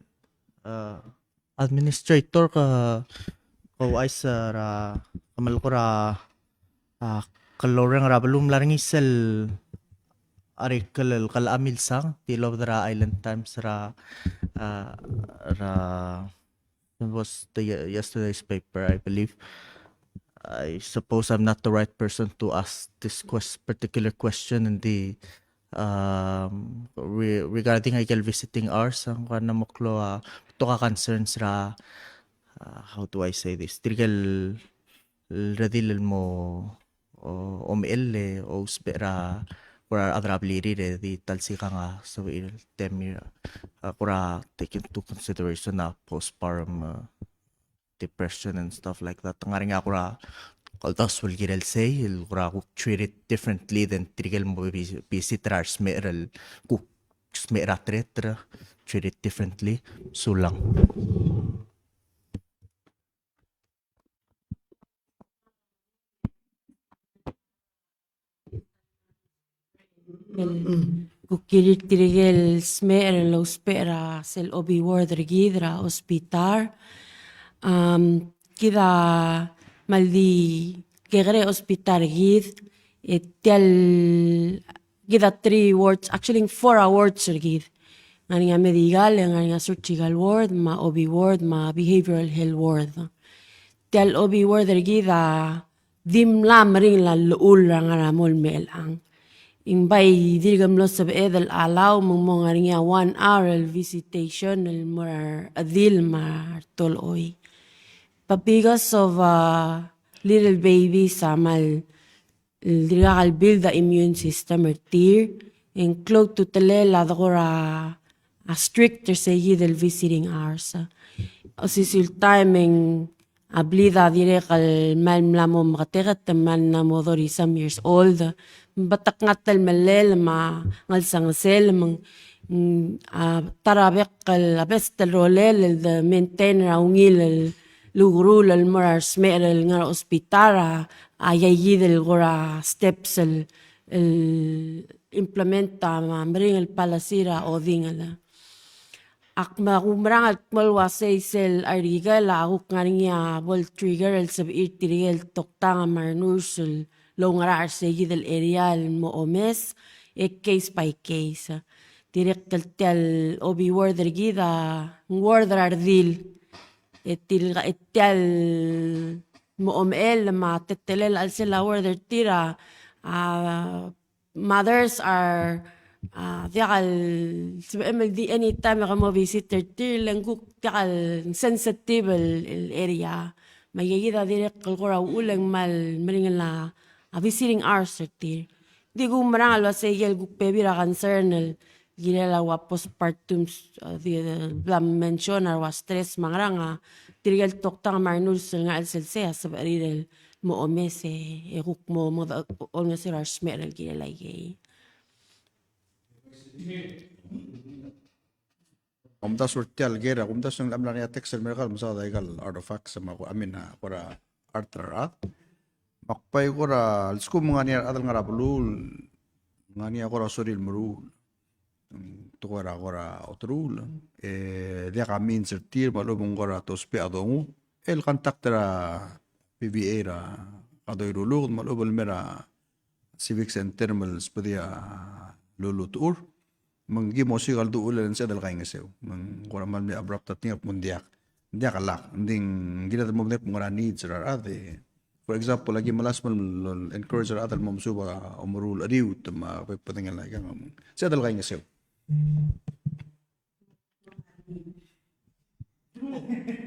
uh, administrator ke, ke ouchais er a, ke melekoi er a, uh, kelloreng er a beluu, mla er ngii sel article el kal a milsang, tilobed er a Island Times er a, uh, er a It was the ye- yesterday's paper, I believe. I suppose I'm not the right person to ask this quest- particular question in the, um, re- regarding aike el visiting hours, ng kora mo klou a betok a concerns er a, uh, how do I say this? Tirke el el redil el mo, o, omechell e ousbech er a, er a rechad er a blirir e di ta el sikang a sebechir el temir, a, kora take into consideration a postpartum, uh, depression and stuff like that. Ng ngar er ngii a kora uldasu el kirel sei, el kora kuk treat it differently than tirke el mo bi- visit er a resmecher el kuk smecher a tereter, treat it differently. Sulang. Kuk kirir tirke el smecher el ousbech er a sel obi ward er kid er a hospital. Am, kid a kmal di kekerei a hospital er kid, e tia el kid a three wards, actually four wards er kid. Ng ngar er ngii a medical, e ng ngar er ngii a surgical ward, me a obi ward, me a behavioral health ward. Tia el obi ward er kid a di mla meringel a llechul er a ngar er a mo el mei el chang. Ng bai dirk mlo sebeched el allow me ng mo ngar er ngii a one hour el visitation el mo er a redil me a retolechoi. But because of, uh, little babies a kmal el dirkak el build a immune system er tir, e ng klou a ultutelel a dekor a, a strict er sei kid el visiting hours. Osisiu el taem e ng a blid a dirrek el kmal mla mo meketeket, kmal mla mo thirty some years old. Betok a ngat el melel me a ngelsengesel me ng, mm, a ta er a bek el, a best el rolel el de maintain er a ungil el ukeruul el mo er a resmecher el ngar er a hospital a a, aika kid el kora steps el, el implement a, a meringel policy er a odingel. Ak me kumerang el kmo el uasei sel article a kuk ngar er ngii a bo el trigger el sebechir tirke el toktang me a renurse el oungerachel er sei kid el area el mo omes, e case by case. Dirrek el tia el obi ward er kid a ng ward er a redil. E tir, e tia el mo omechell me a teletelel a chelsel a ward er tir a, a, mothers are, a, diak el sebechem el di anytime e ke mo visit er tir, le ng kuk diak el sensitive el, el area. Me aika kid a dirrek el kora uchul e ng kmal meringel a, a visiting hours er tir. Di kumerang el uasei ikel kuk bebil a concern el kirel a ua postpartum, a, di, di bla mention a ua stress me a ngerang, a tirke el toktang me a renurse el ngar er a chelsel sei a sebechir el mo omes e, e kuk mo, mo, olengeseu er a resmecher el kirel aikei. Kumdasu er tia el ker, kumdasu ng mla er ngii a text el mera el mesaod aika el artifacts me a, I mean, a, kora art er a rechad. Me ak bai kora lsekum ng ngar er ngii a rechad el ngar er a beluu, ng ngar er ngii a kora sorir el meruul, tekoi er a kora oteruul, e diak a means er tir me a lechub ng kora te ousbech a dongu, el contact er a P V A er a Kadoi Ruluked me a lechub el mei er a Civic Center me lsbedii a lulutechur. Me ng ki mo osiik a ldu a uchul e ng sebeched el kaingeseu. Me ng kora kmal mle abrupt a tekingek el kmo ng diak. Ng diak a lak. Ng di ng kired el mo medengei el kmo ng ngar er a needs er a rechad e. For example, aki melasem el encourage er a rechad el mo mesuub a omeruul a cheriut me a bek el bedengel aikang. Ng sebeched el kaingeseu.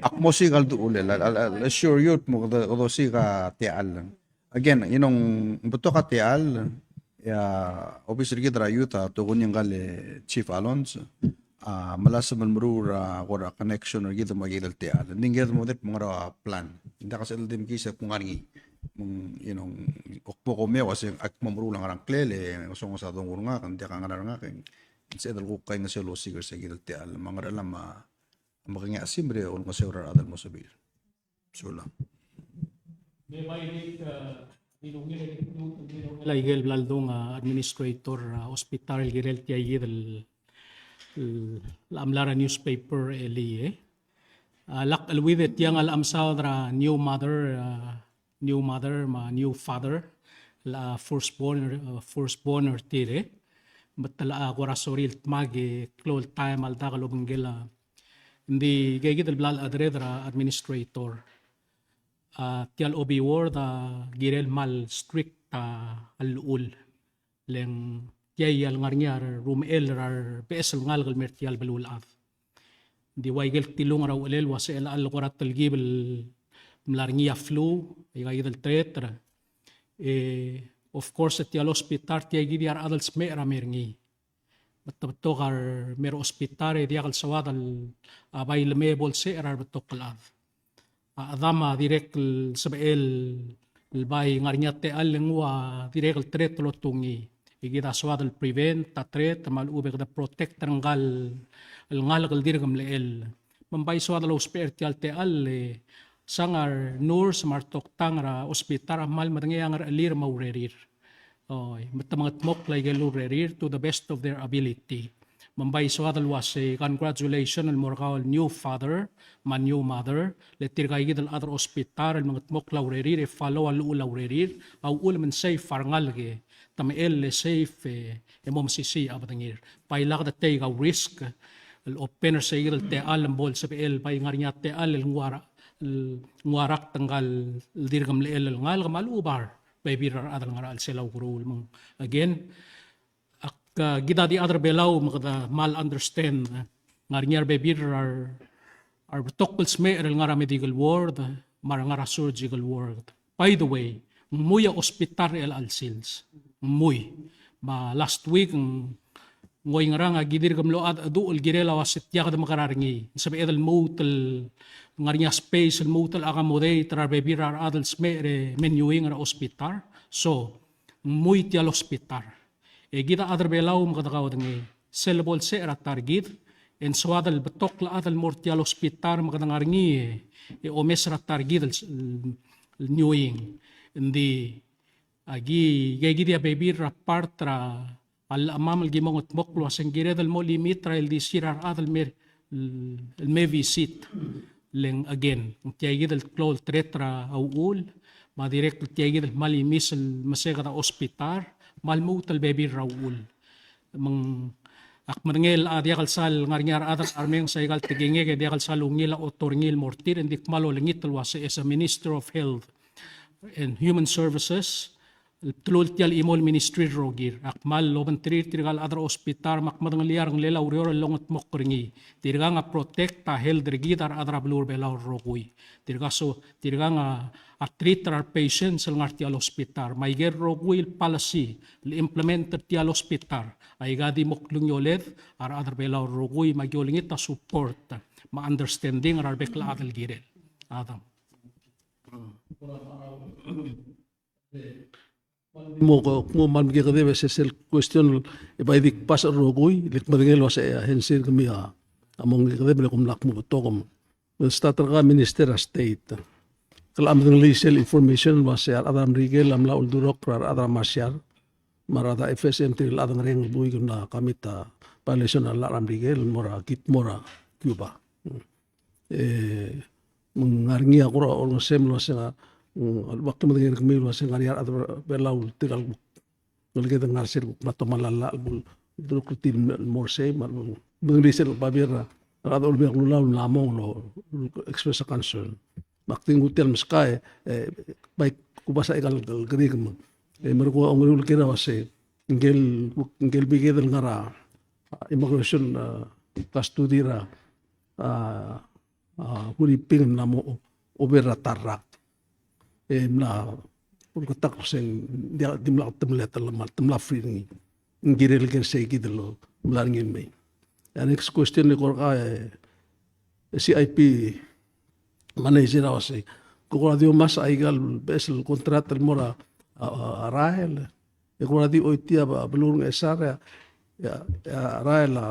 Ak mo osiik a ldu a uchul, I'll, I'll, I'll assure you, mo kede, kede osiik a techall. Again, you know, ng betok a techall, e a obis er kid er a youth a tokuni ngkal Chief Alonz, a melasem el meruul er a kora connection er kid me a kid el techall. Ng di ng kired el mo medengei el kmo ng ngar er a plan. Ng diak a sebeched el di mekiis el kmo ng ngar er ngii. Me ng, you know, ak mo kmo kemiu a uasei ak mo meruul a ngar er a ngklel e ngesonges a dongu er ngak, ng diak a ngar er ngak e ng sebeched el kuk kaingeseu el osiik er se kid el techall me a ngerchelem a mekengei a simer e olengeseu er a rechad el mo sebechir. Sulang. Aikel bla ledung a administrator er a hospital el kirel tia kid el, el, el mla er a newspaper el, e. A, lak cheleuid e tiang a locha mesaod er a new mother, a, new mother me a new father, el, a, firstborn, a, firstborn er tir, e. Me te locha kora sorir el dmak e klou el taem a ldak el obengkel a. Ng di aika kid el bla lechedereder er a administrator. A, tia el obi ward a kirel kmal strict a llechul. Le ng tia el ngar er ngii a rumechell er a rebeches el ngalek el mer tia el beluulechad. Ng di ua ikel tilung er a uchelel ua se el chelecha el kora telkib el mla er ngii a flu, aika kid el tereter. E, of course, tia el hospital, tia kid a rechad el smecher a mer ngii. Me te betok a remer a hospital e diak el soad el, a, bai lemei e bo lsecher a rebetok el chad. A chedam a dirrek el sebechel el bai ngar er ngii a techall e ng ua dirrek el threat el otungii. E kid a soad el prevent a threat me a lechub e kede protect er ngka el ngalek el dirk mlechell. Me ng bai soad el ousbech er tia el techall e sang a renurse me a retoktang er a hospital a kmal medengei a ngerchelir me a urerir. Oi, me te mengedmokl a ikel urerir to the best of their ability. Me ng bai soad el uasei, congratulations el mo er kau el new father me a new mother, le tirka kid el chad er a hospital el mengedmokl a urerir e follow a llechul a urerir, a uchul me ng safe a rengalek e te mechell e safe e, e mo mesisiich a bedengir. Bai lak de take a risk el open er se kid el techall me bo lsebechel bai ngar er ngii a techall el ng ua, el ng ua rakt ngka el dirk mlechell el ngalek me a lechub a rebebil er a rechad el ngar er a chelsel a ukeruul. Me ng, again, ak, a, kid a di chad er a Belau me kede kmal understand, e, ngar er ngii a rebebil er a re, a rebetok el smecher el ngar er a medical ward me a re ngar er a surgical ward. By the way, ng mui a hospital er chelecha el sils. Ng mui. Me a last week, ng, ng oingerang a ki dirk mlo cheldecheduch el kirel a uase tia kede mekerang er ngii. Ng sebeched el lmuut el ngar er ngii a space el lmuut el accommodate er a rebebil er a rechad el smecher e me newing er a hospital. So, ng mui tia el hospital. E kid a chad er a Belau me kede kaudengei, sel bo lsecher a ta er kid, e ng soad el betok el chad el mo er tia el hospital me kede ngar er ngii e, e omes er a ta er kid el, el, el newing. Ng di, aki, aikakid a bebil er a part er a llechemam el ki mo mengetmokl el uase ng kired el mo limit er a ildisir a rechad el me, el me visit. Le ng again, ng tiakid el klou el threat er a uchul, me a dirrek el tiakid el kmal imis el meseked a hospital, me a lmuut el bebil er a uchul. Me ng, ak medengei el a diak el sal ngar er ngii a rechad el remenges aika el tekingek e diak el sal ungil a otor er ngii el mo er tir, e ng di kmal olengit el uase as a Minister of Health and Human Services, el bdelul tia el chimo el ministry el rokir. Ak kmal obengterir tirka el chad er a hospital, me ak medengelii a rengelekel a ureor el longetmokl er ngii. Tirkang a protect a health er kid a rechad er a beluu er a Belau el rokui. Tirka so, tirkang a, a treat er a re patients el ngar er tia el hospital. Me aike el rokui el policy el implement er tia el hospital, aika di mo klungioled a rechad er a Belau el rokui, me aki olengit a support me a understanding er a rebek el chad el kirel. Adam. Mo ko, mo kmal mekekedeb e sesei el question e bai di kbasech el rokui, le kmedengei el uase a hensi er kemiu a mo kekedeb, le kom lak mo betok. Me start er a Minister er a State. Ke locha medengelii sel information el uase a rechad er a Merikel a mla uldurokl er a rechad er a Marshall me a rechad er a F S M, tirke el chad er a Ngereng el buik, el mla commit a violation er a llach er a Merikel el mo er a, kid mo er a Cuba. E, me ng ngar er ngii a kora olengesem el uase ng, mm, a lechub e ak medengei er kemiu el uase ng ngar er ngii a rechad er a Belau el tirka el kuk ngeleked el ngar er sel kuk mla tomall a llach el bo el uldurokl er tir el mo er sei, me a lechub e ng di sel babier er a rechad er a Olbiil er a Kelulau el mla mong el express a concern. Me ak di nguu tia el meskau e, e, bai kubasech aika el kerik me, e, merekong a ongeru el kirel a uase ngike el, ngike el biked el ngar er a, a, immigration, a, custody er a, a, a, Huriping el mla mo o-, over er a ta el rak. E mla, ulketakl se ng di, dimlak te mle telemall, te mla free er ngii. Ng kirel ker sei kid el mla er ngii el mei. A next question e kora, e, C I P manager a uasei, ke kora di omes aika el beches el contract el mo er a, a, a, a rael. E kora di choitii a beluu er a Ngchesar, a, a, a rael a,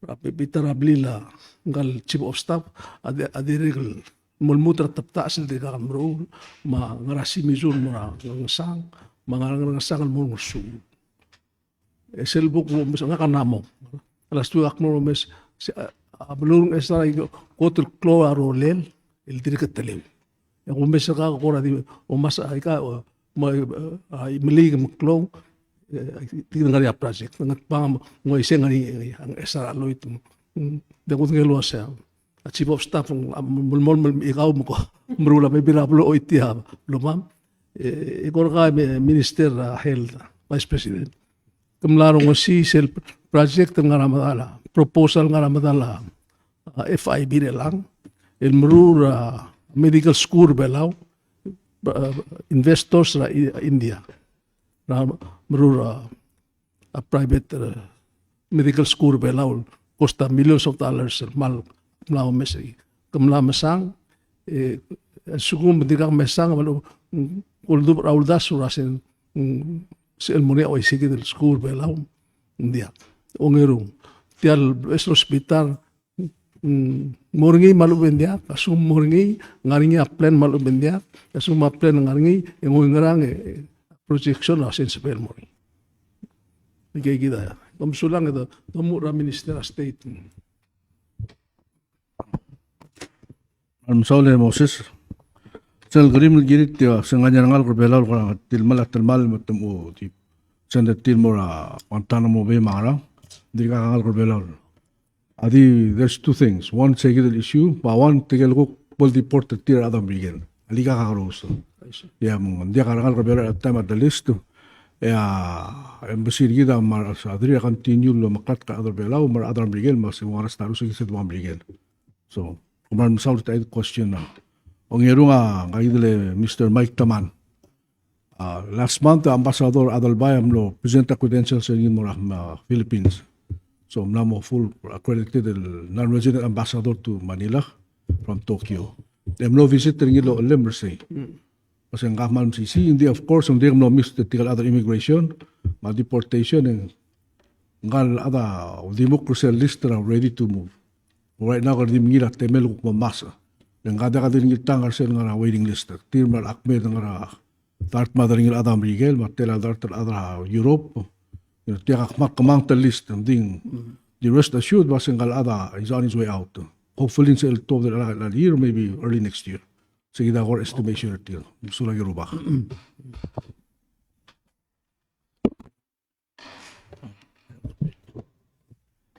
a bita er a blil a ngka el chief of staff, a di, a dirrek el mo lmuut er a tebechel sel dirkak el meruul, me a ngar er a Shimizu el mo er a Ngesang, me a ngar er a Ngesang el mo er a Ngersuul. E sel bo kumes, ngak a mla mo. Last week ak mo omes, se, a, a beluu er a Ngchesar a kot el klou a rolel, el dirk teleu. E kumes er kau e kora di omes aika, o, me, a, a, meliik me klou, e, di ngar er ngii a project. Ngatpang, ng uaisei e ngar er ngii, e, a Ngchesar a loit. Mm, di kudengei el uasei a chief of staff, a, melemolem el mechikau me ko meruul a bebil er a beluu el choitii a belumam. E, e kora ka me, Minister er a Health, Vice President. Ke mla rongesii sel project el ngar er a medal a, proposal el ngar er a medal a, a, F I B er chelechang, el meruul a medical school er a Belau, a, investors er a I-, India. Er a meruul a, a private, a, medical school er a Belau, cost a millions of dollars, el kmal mla omes er ngii. Ke mla mesang, e, a lsekum e dirkak mesang, me a lechub, mm, oldubech er a uldasu er a se, mm, sel mo er ngii a uaisei kid el school er a Belau, ng diak. Ongeru, tia el beches el hospital, mm, mo er ngii me a lechub e ng diak, a lsekum mo er ngii, ngar er ngii a plan me a lechub e ng diak, a lsekum a plan ngar er ngii, e ng oingerang, e, projection a se ng sebechel mo er ngii. Aike kid a, kom sulang e do, domuchel er a Minister er a State. Kmal mesaul e Moses. Sel kerim el kirir tia, se ng ngar er ngii a rengalek er a Belau el kora telemall, telemall me te mo di send er tir el mo er a Guantanamo Bay me a ngerang. Dirkak a rengalek er a Belau. A di, there's two things. One, se kid el issue, me a one, tirke el kuk bo el deport er tir a rechad er a Merikel. A di kakakerous. Ia, me ng diak a rengalek er a Belau er a taem er a list. E a embassy er kid a mla er a continue el omeklatk a rechad er a Belau me a rechad er a Merikel, me se ng ngar er a status er kid se el ua Merikel. So, kmal mesaul er tia el question a. Ongerung a, ngka kid el Mister Mike Taman. A, last month, Ambassador Adelbai a mlo present a credentials er ngii el mo er a, a, Philippines. So, mla mo full accredited el non-resident ambassador to Manila from Tokyo. E mlo visit er ngii el ochellem er sei. Mm. Uase ngka a kmal mesisiich, ng di, of course, ng dirk mlo miss er tirke el other immigration, me a deportation, e ngka el chad a uldimukl er sel list er a ready to move. Right now, kede di mengiil a temel el kuk mo ngmasech. E ngka a diak di ngii el tang er sel ngar er a waiting list. Tir me a lechakmed ngar er a dart me a derengel a chad er a Merikel, me a tela dart el chad er a Europe. You know, tia kmal kemanget el list, ng di, di rest assured, ba se ngka el chad is on his way out. Hopefully, ng sel tuobed er a, a year, maybe early next year. Se kid a kora estimation er tir. Sulang e Rubak.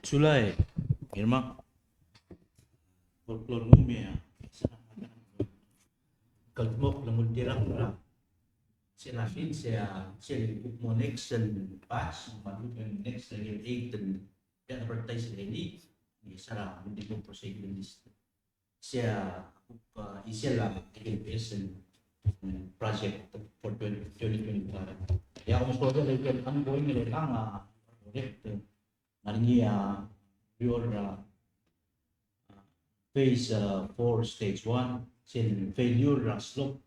Sulang e Ngirmang. Folklore nguu me a kldmokl el mo oltirakl er a sel a field, se a sel kuk mo next el batch, me a lechub e ng next el eight el advertise er ngii, e se er a mo di mo proceed el list. Se a, uh, isel a, I K L B S el, mm, project for twenty, twenty twenty-five. E a omeskobel el ongoing er chelechang a, project, uh, ngar er ngii a, your, uh, phase, uh, four, stage one, sel failure er a slope,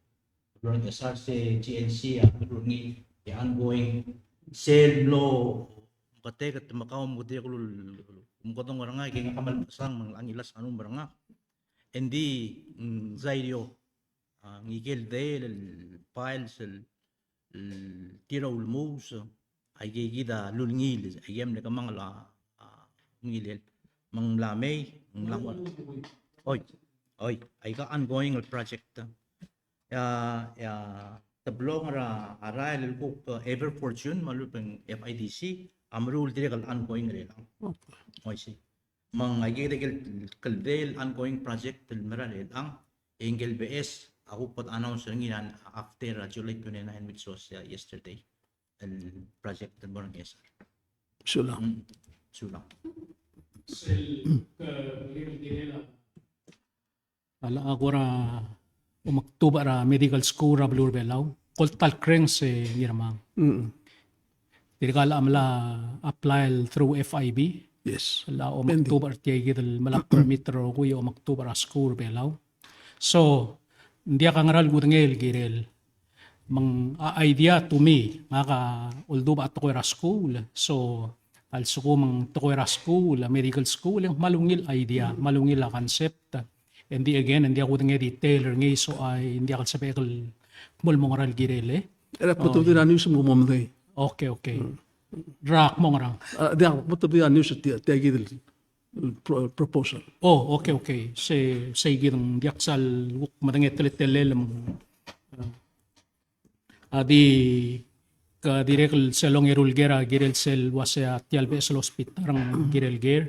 Lorong S R se G N C a, lorong ngii, e ongoing, sel mlo, mketeket me kau mketeket el, mkedong er ngak, e ngak a kmal kesang me ng ngilasang a num er ngak. Engdi, mm, Zairio, a, ngike el deel el files el, el tir a ulemuus, aike kid a lulngiil, aike mle kemanget a, a, ngilel. Me ng mla mei, ng mla mo. Oi, oi, aika ongoing el project. Ia, ia, teblong er a, a rael el kuk, eh, Ever Fortune, me a lechub e ng F I D C, a meruul dirrek el ongoing er chelechang. Okay. Oi, sei. Me ng aike el kldei el ongoing project el mera er chelechang, e ngike el beches, a kuk bo de announce er ngii er a after, uh, July twenty-nine, which was, uh, yesterday. El project el mo er a Ngchesar. Sulang. Mm. Sulang. Sel ke, ke, ke, A locha kora omekdubech er a medical school er a beluu er a Belau. Kol ta el crank se Ngirmang. Mm. Tirka el mla apply el through F I B. Yes. Locha omekdubech er tia kid el mla permit er a rokui e omekdubech er a school er a Belau. So, ng diak a ngera el kudengei el kirel. Me ng, a, idea to me, ngak a oldubech a tekoi er a school. So, a lsekum ng tekoi er a school, a medical school, e ng kmal ungil idea, kmal ungil a concept. And the again, ng diak kudengei a detail er ngii, so a, ng diak el sebechek el kmo el mo ngera el kirel, e. Era, oh, betok di er a news me ng mo medengei. Okay, okay. Mm. Rak mo ngerang. A, diak, betok di er a news tia, tia kid el pro-, proposal. Oh, okay, okay. Se, sei kid ng diak sal kuk medengei a teletelel me ng, a, a di, ke dirrek el sel ongeru el ker a kirel sel uase a tia el beches el hospital a kirel ker.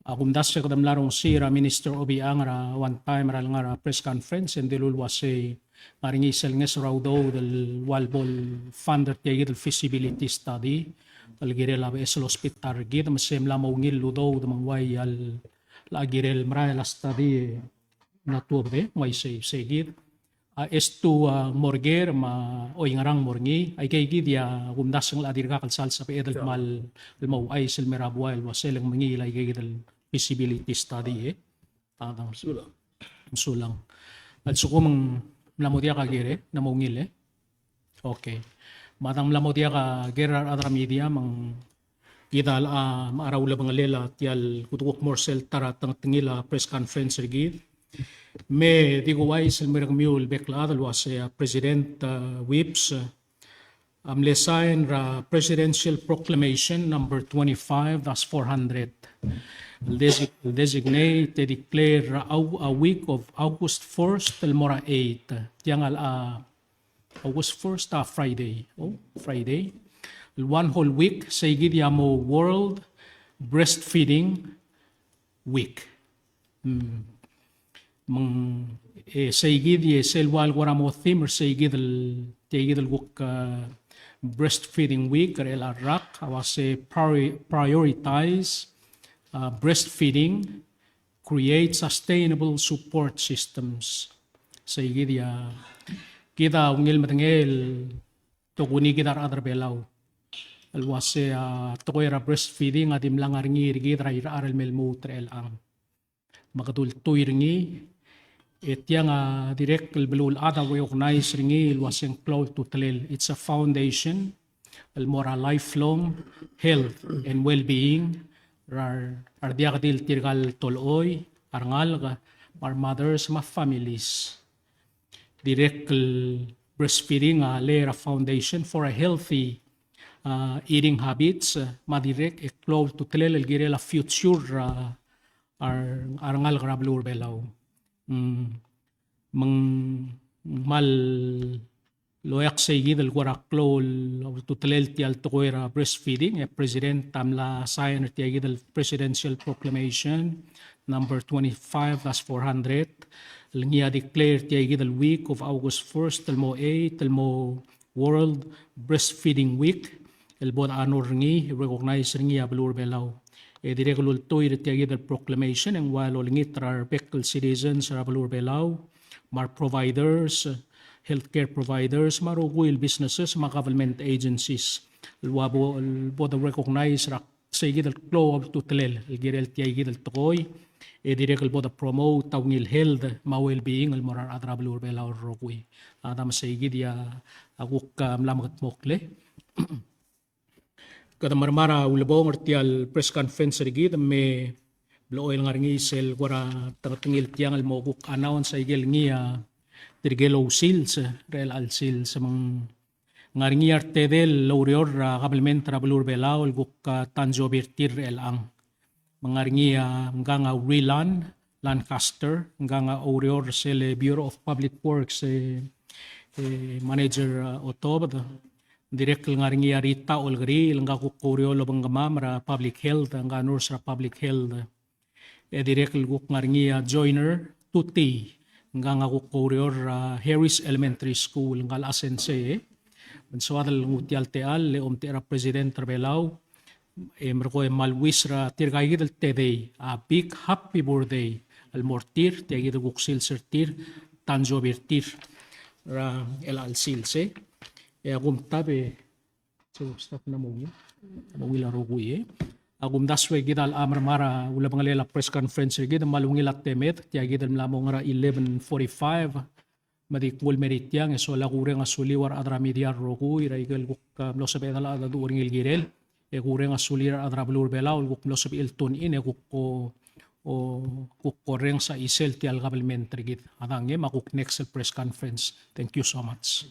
A kumdasu e kede mla rongesii er a Minister Obichang er a one time er a lengar er a press conference, e ng dilu el uase ng ngar er ngii sel ngeso er a udoud el ua lebo el fund er tia kid el feasibility study el kirel a beches el hospital er kid, me se mla mo ungil el udoud me ng uai a locha kirel el merael a study e ng tuobed e, ng uaisei, sei kid. A, as to, a, mo er ker me a oingerang mo er ngii, aike kid a kumdasu e ng locha dirkak el sal sebeched el kmal, el mo ouchais el mei er a buai el uase le ng mengiil aike kid el feasibility study, e. A, dang. Sulang. Sulang. A lsekum ng mla mo diak a ker, e, ng mo ungil, e. Okay. Me a dang mla mo diak a ker er a rechad er a media, me ng kid a locha, a, mechar a ulebengelel a tia el kuk mo er sel ta er a tengtengil a press conference er kid. Me di ko uaisei el mo er kemiu el bek el chad el uase a President, a, Whipps, a, a mle sign er a Presidential Proclamation number twenty-five dash four hundred. El desi-, el designate, e declare a, a week of August first el mo er a eight. Tiang a, a, August first, a, Friday. Oh, Friday. El one whole week, sei kid a mo World Breastfeeding Week. Mm. Me ng, e, sei kid, e, sel ua el kora mo theme er sei kid el, sei kid el kuk, a, Breastfeeding Week er chelecha el rak, a uase priori-, prioritize, a, breastfeeding, create sustainable support systems. Sei kid a, kid a ungil medengei el tokuni kid a rechad er a Belau el uase a tekoi er a breastfeeding a di mla ngar er ngii er kid er a irechar el me lmuut er chelechang. Me kede ultuil er ngii, e tiang a dirrek el beluulechad a recognize er ngii el uase ng klou el ultutelel. It's a foundation el mo er a lifelong health and well-being er a, er a rediak di el tirka el tolechoi, a rengalek, me a remothers, me a families. Dirrek el breastfeeding a le er a foundation for a healthy, uh, eating habits, uh, me a dirrek e klou a ultutelel el kirel a future, uh, a re, a rengalek er a beluu er a Belau. Mm, me ng kmal loia seikid el kora klou el ultutelel tia el tekoi er a breastfeeding, e President a mla sign er tiakid el Presidential Proclamation number twenty-five dash four hundred, el ngii a declare tiakid el week of August first el mo eight el mo World Breastfeeding Week, el bo de honor er ngii, recognize er ngii a beluu er a Belau. E dirrek el ultuil er tiakid el proclamation e ng ua lolengit er a rebek el citizens er a beluu er a Belau, me a re providers, healthcare providers, me a rokui el businesses, me a government agencies. El ua bo, el bo de recognize er a seikid el klou a ultutelel el kirel tiakid el tekoi, e dirrek el bo de promote a ungil health me a well-being el mo er a rechad er a beluu er a Belau el rokui. A dam seikid a kuk, ah, mla mekedmokl e. Kede mermang er a ulebongel er tia el press conference er kid me blechoel ngar er ngii sel kora tengetengel tiang el mo kuk announce aikel ngii a tirkel ousils er chelecha el sils. Me ng ngar er ngii a retedei el oureor er a kabelment er a beluu er a Belau el kuk, ah, tanjobi er tir er chelechang. Me ng ngar er ngii a ngkang a Rilan Lancaster, ngkang a oureor er sel Bureau of Public Works, e, e, manager, ah, otobed. Dirrek el ngar er ngii a Rita Olkeriil, ngka kuk oureor el obengkemam er a public health, ngka nurse er a public health. E dirrek el kuk ngar er ngii a Joyner Tutii, ngkang a kuk oureor er a Harris Elementary School, ngka el a sensei, e. Me ng soad el nguu tia el techall, e omtechei er a President er a Belau, e merekong e kmal wish er tirkaikid el tedei a big happy birthday el mo er tir, tiakid el kuk sils er tir, tanjobi er tir er chelecha el sils, e. E a kumtab e, so, staff a mo ungil, mo ungil a rokui, e. A kumdasu e kid a locha mermang er a ulebengelel a press conference er kid, me a lungil a temed, tiakid el mla mo ngar er a eleven forty-five, me di kuk el mer tiang, e sola e kureng a suliu a rechad er a media el rokui, er aikel kuk, ah, mlo sebeched el cheldecheduch er ngii el kirel, e kureng a sulir a rechad er a beluu er a Belau el kuk mlo sebechir el tune in, e kuk ko, o, kuk orrenges a chisel tia el kabelment er kid. A dang e me a kuk next el press conference. Thank you so much.